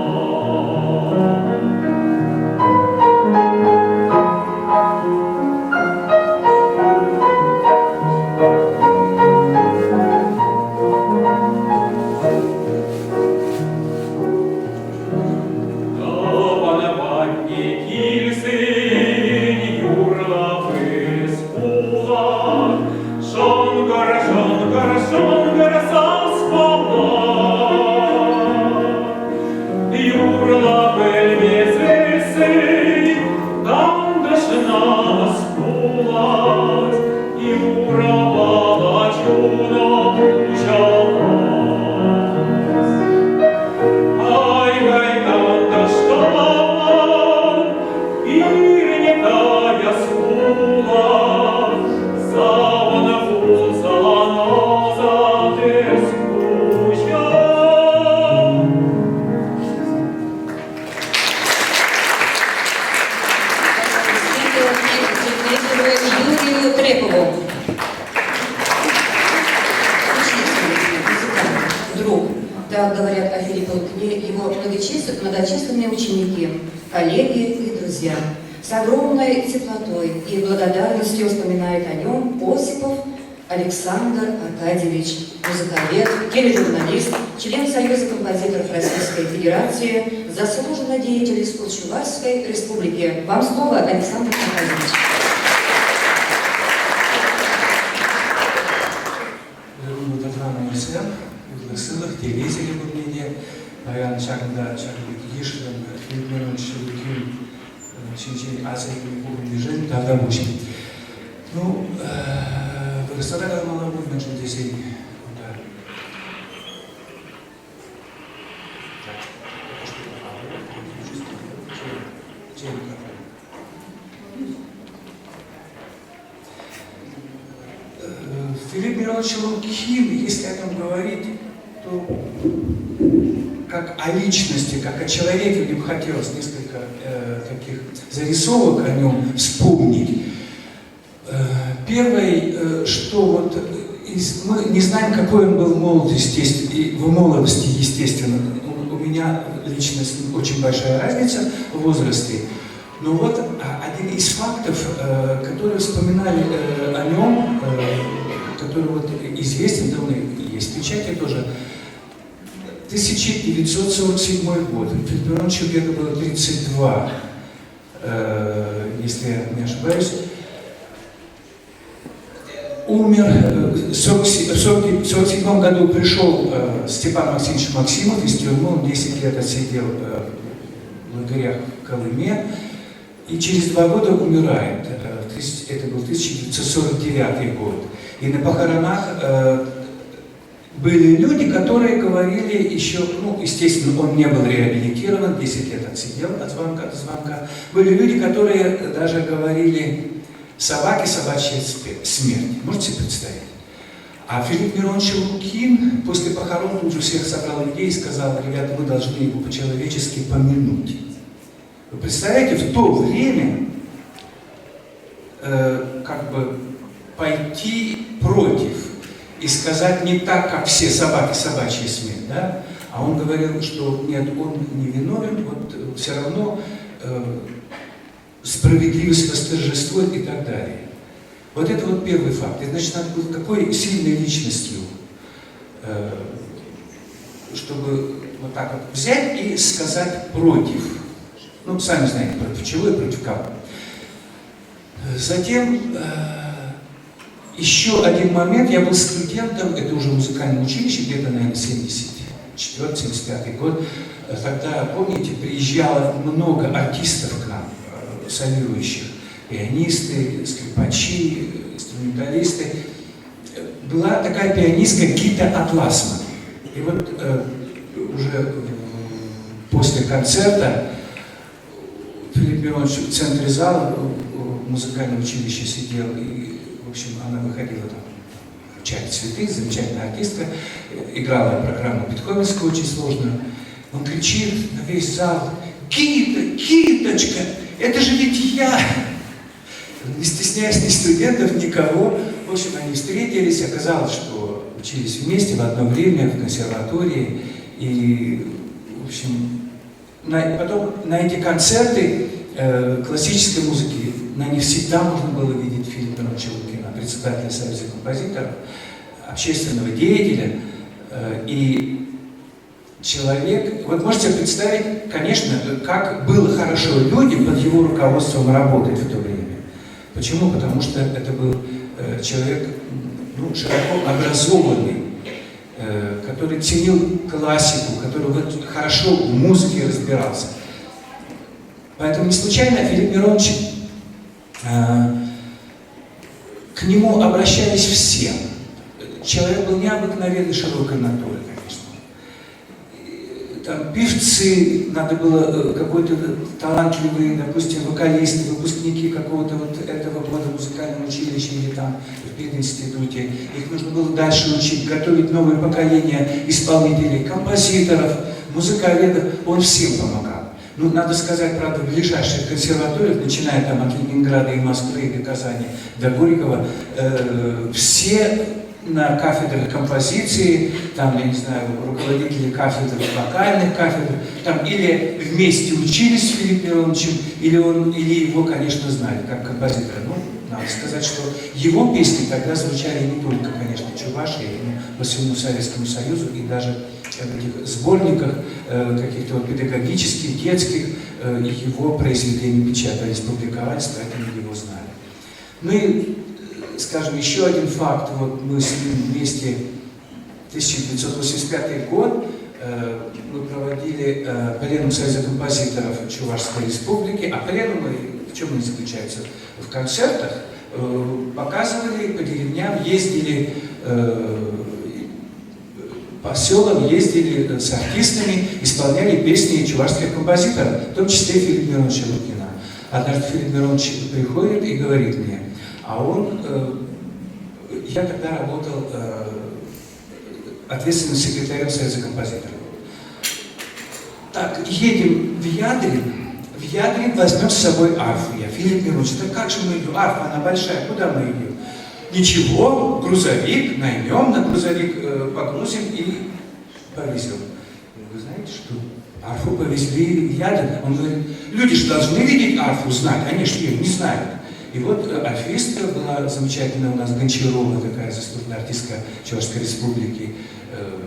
Трепову. Учитель, музыкант, друг. Так говорят о Филиппе Лукине его многочисленные ученики, коллеги и друзья. С огромной теплотой и благодарностью вспоминает о нем Осипов Александр Аркадьевич, музыковед, тележурналист, член Союза композиторов Российской Федерации, заслуженный деятель искусств Чувашской Республики. Вам слово, Александр Аркадьевич. Ырӑ ырлӑх-сывлӑх, телей сире пурне те. Паян ҫакӑнта ҫакӑн пек йышлӑн Филипп Миронович Лукин ҫинчен аса илме пухӑннишӗн тавтапуҫ. Ну, вырӑсла та каламалла пуль, мӗншӗн тесен кунта Филипп Миронович Лукин, если о нем говорить, то как о личности, как о человеке, мне бы хотелось несколько э, таких зарисовок о нем вспомнить. Э, первое, э, что вот из, мы не знаем, какой он был в молодости, в молодости, естественно. У, у меня лично с ним очень большая разница в возрасте. Но вот а, один из фактов, э, который вспоминали э, о нем, э, который вот известен давно, есть в печати тоже, 1947 год, Филиппу Ивановичу где-то было 32, если я не ошибаюсь, умер, в 1947 году пришел Степан Максимович Максимов из тюрьмы, он 10 лет отсидел в лагерях в Колыме, и через два года умирает. Это был 1949 год. И на похоронах были люди, которые говорили еще, ну, естественно, он не был реабилитирован, 10 лет отсидел от звонка до звонка. Были люди, которые даже говорили, собаки, собачья смерть. Можете себе представить? А Филипп Миронович Лукин после похорон тут же всех собрал людей и сказал, ребята, мы должны его по-человечески помянуть. Вы представляете, в то время э, как бы пойти против и сказать не так, как все собаки, собачья смерть, да? А он говорил, что нет, он не виновен, вот э, все равно э, справедливость восторжествует и так далее. Вот это вот первый факт. И, значит, надо быть какой сильной личностью, э, чтобы вот так вот взять и сказать против. Ну, сами знаете, против чего и против кого. Затем э, еще один момент. Я был студентом, это уже музыкальное училище, где-то, наверное, 74-75 год. Тогда, помните, приезжало много артистов к нам, э, солирующих. Пианисты, скрипачи, инструменталисты. Была такая пианистка Гита Атласман. И вот э, уже после концерта Филипп Миронович в центре зала в музыкальном училище сидел, и, в общем, она выходила там вручать цветы, замечательная артистка, играла программу Бетховенскую очень сложную. Он кричит на весь зал, Гита, Гиточка, это же ведь я! Не стесняясь ни студентов, никого. В общем, они встретились, оказалось, что учились вместе в одно время в консерватории. И, в общем, на, потом на эти концерты э, классической музыки, на них всегда можно было видеть Филиппа Ивановича Лукина, председателя Союза композиторов, общественного деятеля. Э, и человек, вот можете представить, конечно, как было хорошо людям под его руководством работать в то время. Почему? Потому что это был э, человек ну, широко образованный, э, который ценил классику, который вот хорошо в музыке разбирался. Поэтому не случайно Филипп Миронович, э, к нему обращались все. Человек был необыкновенно широкой натуры, конечно. Там певцы, надо было э, какой-то талантливые, допустим, вокалисты, выпускники какого-то вот этого года музыкального училища или там в пединституте. Их нужно было дальше учить, готовить новое поколение исполнителей, композиторов, музыковедов. Он всем помогал. Ну, надо сказать, правда, в ближайших консерваториях, начиная там от Ленинграда и Москвы и до Казани, до Горького, все на кафедрах композиции, там, я не знаю, руководители кафедр, вокальных кафедр, там или вместе учились с Филиппом Мироновичем, или его, конечно, знали как композитора. Ну, надо сказать, что его песни тогда звучали не только, конечно, в Чувашии, но по всему Советскому Союзу и даже в этих сборниках каких-то вот педагогических, детских его произведения печатались, публиковались, поэтому его знали. Ну и, скажем, еще один факт. Вот мы с ним вместе 1985 год мы проводили пленум Союза композиторов Чувашской Республики, а пленумы в чем они заключаются? В концертах показывали по деревням, ездили по селам, ездили с артистами, исполняли песни чувашских композиторов, в том числе Филиппа Мироновича Лукина. Однажды Филипп Миронович приходит и говорит мне, а он, я тогда работал ответственным секретарем Союза композиторов. Так, едем в Ядрин возьмем с собой арфу. Я, Филипп Миронович, да как же мы идем? Арфа, она большая, куда мы идем? Ничего, грузовик наймем, на грузовик погрузим и повезем. Вы знаете, что арфу повезли в Ядрин? Он говорит, люди же должны видеть арфу, знать, они же ее не знают. И вот арфистка была замечательная у нас, Гончарова, такая заслуженная артистка Чувашской Республики,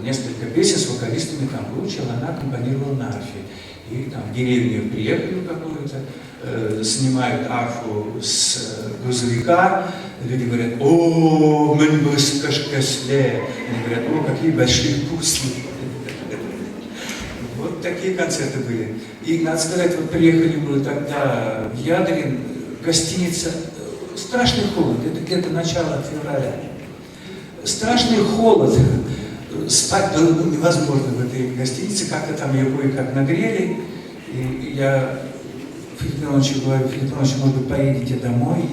несколько песен с вокалистами там выучила, она аккомпанировала на арфе. И там в деревню приехали какую-то, снимают арфу с грузовика, люди говорят, о, мэнбыскашкасле, они говорят, о, какие большие бусли. Вот такие концерты были. И надо сказать, вот приехали мы тогда в Ядрин, гостиница, страшный холод, это где-то начало февраля. Страшный холод, спать было невозможно в этой гостинице, как-то там ее кое-как нагрели. И я Филиппу Мироновичу говорю, Филипп Миронович, может быть, поедете домой,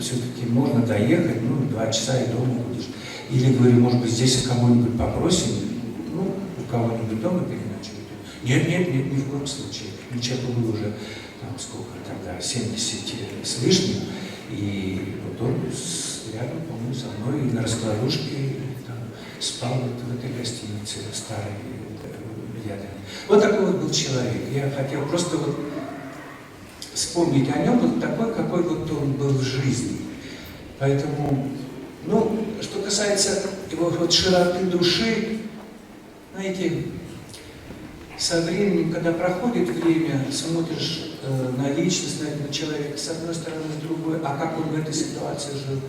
все-таки можно доехать, ну, 2 часа и дома будешь. Или, говорю, может быть, здесь кого-нибудь попросим, ну, у кого-нибудь дома переночуете. Нет, нет, нет, ни в коем случае. Ну, человеку было уже, там, сколько тогда, 70 с лишним, и вот он рядом, по-моему, со мной и на раскладушке там, спал вот в этой гостинице старой в Ядрин. Вот такой вот был человек. Я хотел просто вот вспомнить о нем, вот такой, какой вот он был в жизни. Поэтому, ну, что касается его вот широты души, знаете, со временем, когда проходит время, смотришь на личность, на человека, с одной стороны, с другой, а как он в этой ситуации жил.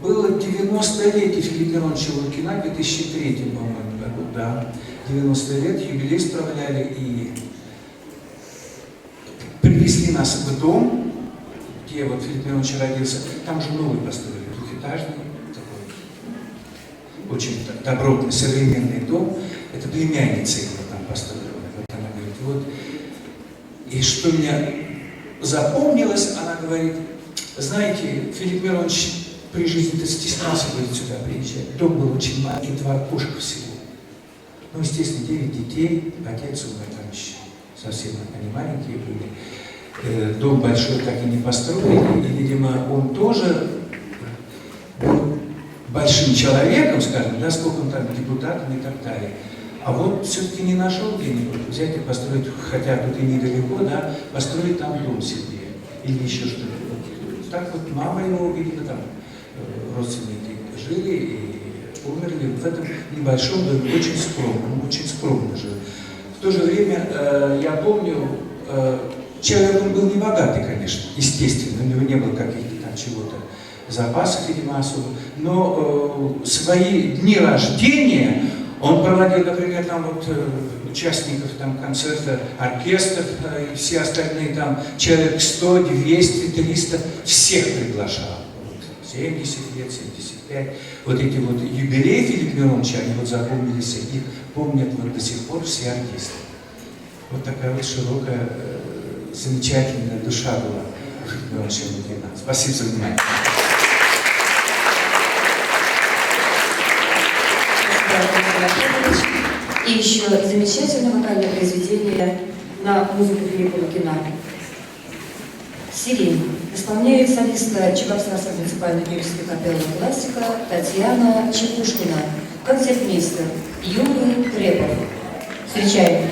Было 90-летие Филиппа Мироновича Лукина в 2003, по-моему, году, да, 90 лет, юбилей справляли и привезли нас в дом, где вот Филипп Миронович родился, там же новый построили, двухэтажный, такой очень добротный, современный дом. Это племянница его там построила. Вот она говорит, вот. И что мне запомнилось, она говорит, знаете, Филипп Миронович при жизни-то стеснялся, говорит, сюда приезжать. Дом был очень маленький, 2 окошка всего. Ну, естественно, 9 детей, отец умер там еще, совсем они маленькие были. Дом большой так и не построили, и, видимо, он тоже был большим человеком, скажем, да, сколько он там депутатом и так далее. А вот все-таки не нашел где-нибудь взять и построить, хотя тут и недалеко, да, построить там дом себе или еще что-то. Вот так вот мама его, видимо, там родственники жили и умерли в этом небольшом доме, очень скромно, он очень скромно жил. В то же время, я помню, человек он был не богатый, конечно, естественно, у него не было каких-то там чего-то запасов, видимо, особо, но свои дни рождения он проводил, например, там вот участников там концерта, оркестров и все остальные там человек 100, 200, 300, всех приглашал. Вот, 70 лет, 75. Вот эти вот юбилеи Филиппа Мироновича, они вот запомнились, их помнят вот до сих пор все артисты. Вот такая вот широкая, замечательная душа была у Филиппа Мироновича Лукина. Спасибо за внимание. Спасибо, Анатолий Анатольевич. И еще замечательное вокальное произведение на музыку Филиппа Лукина. «Сирень» исполняет солистка Чебоксарской муниципальной юрийской капеллы «Классика» Татьяна Чекушкина, концертмейстер Юрий Трепов. Встречаем!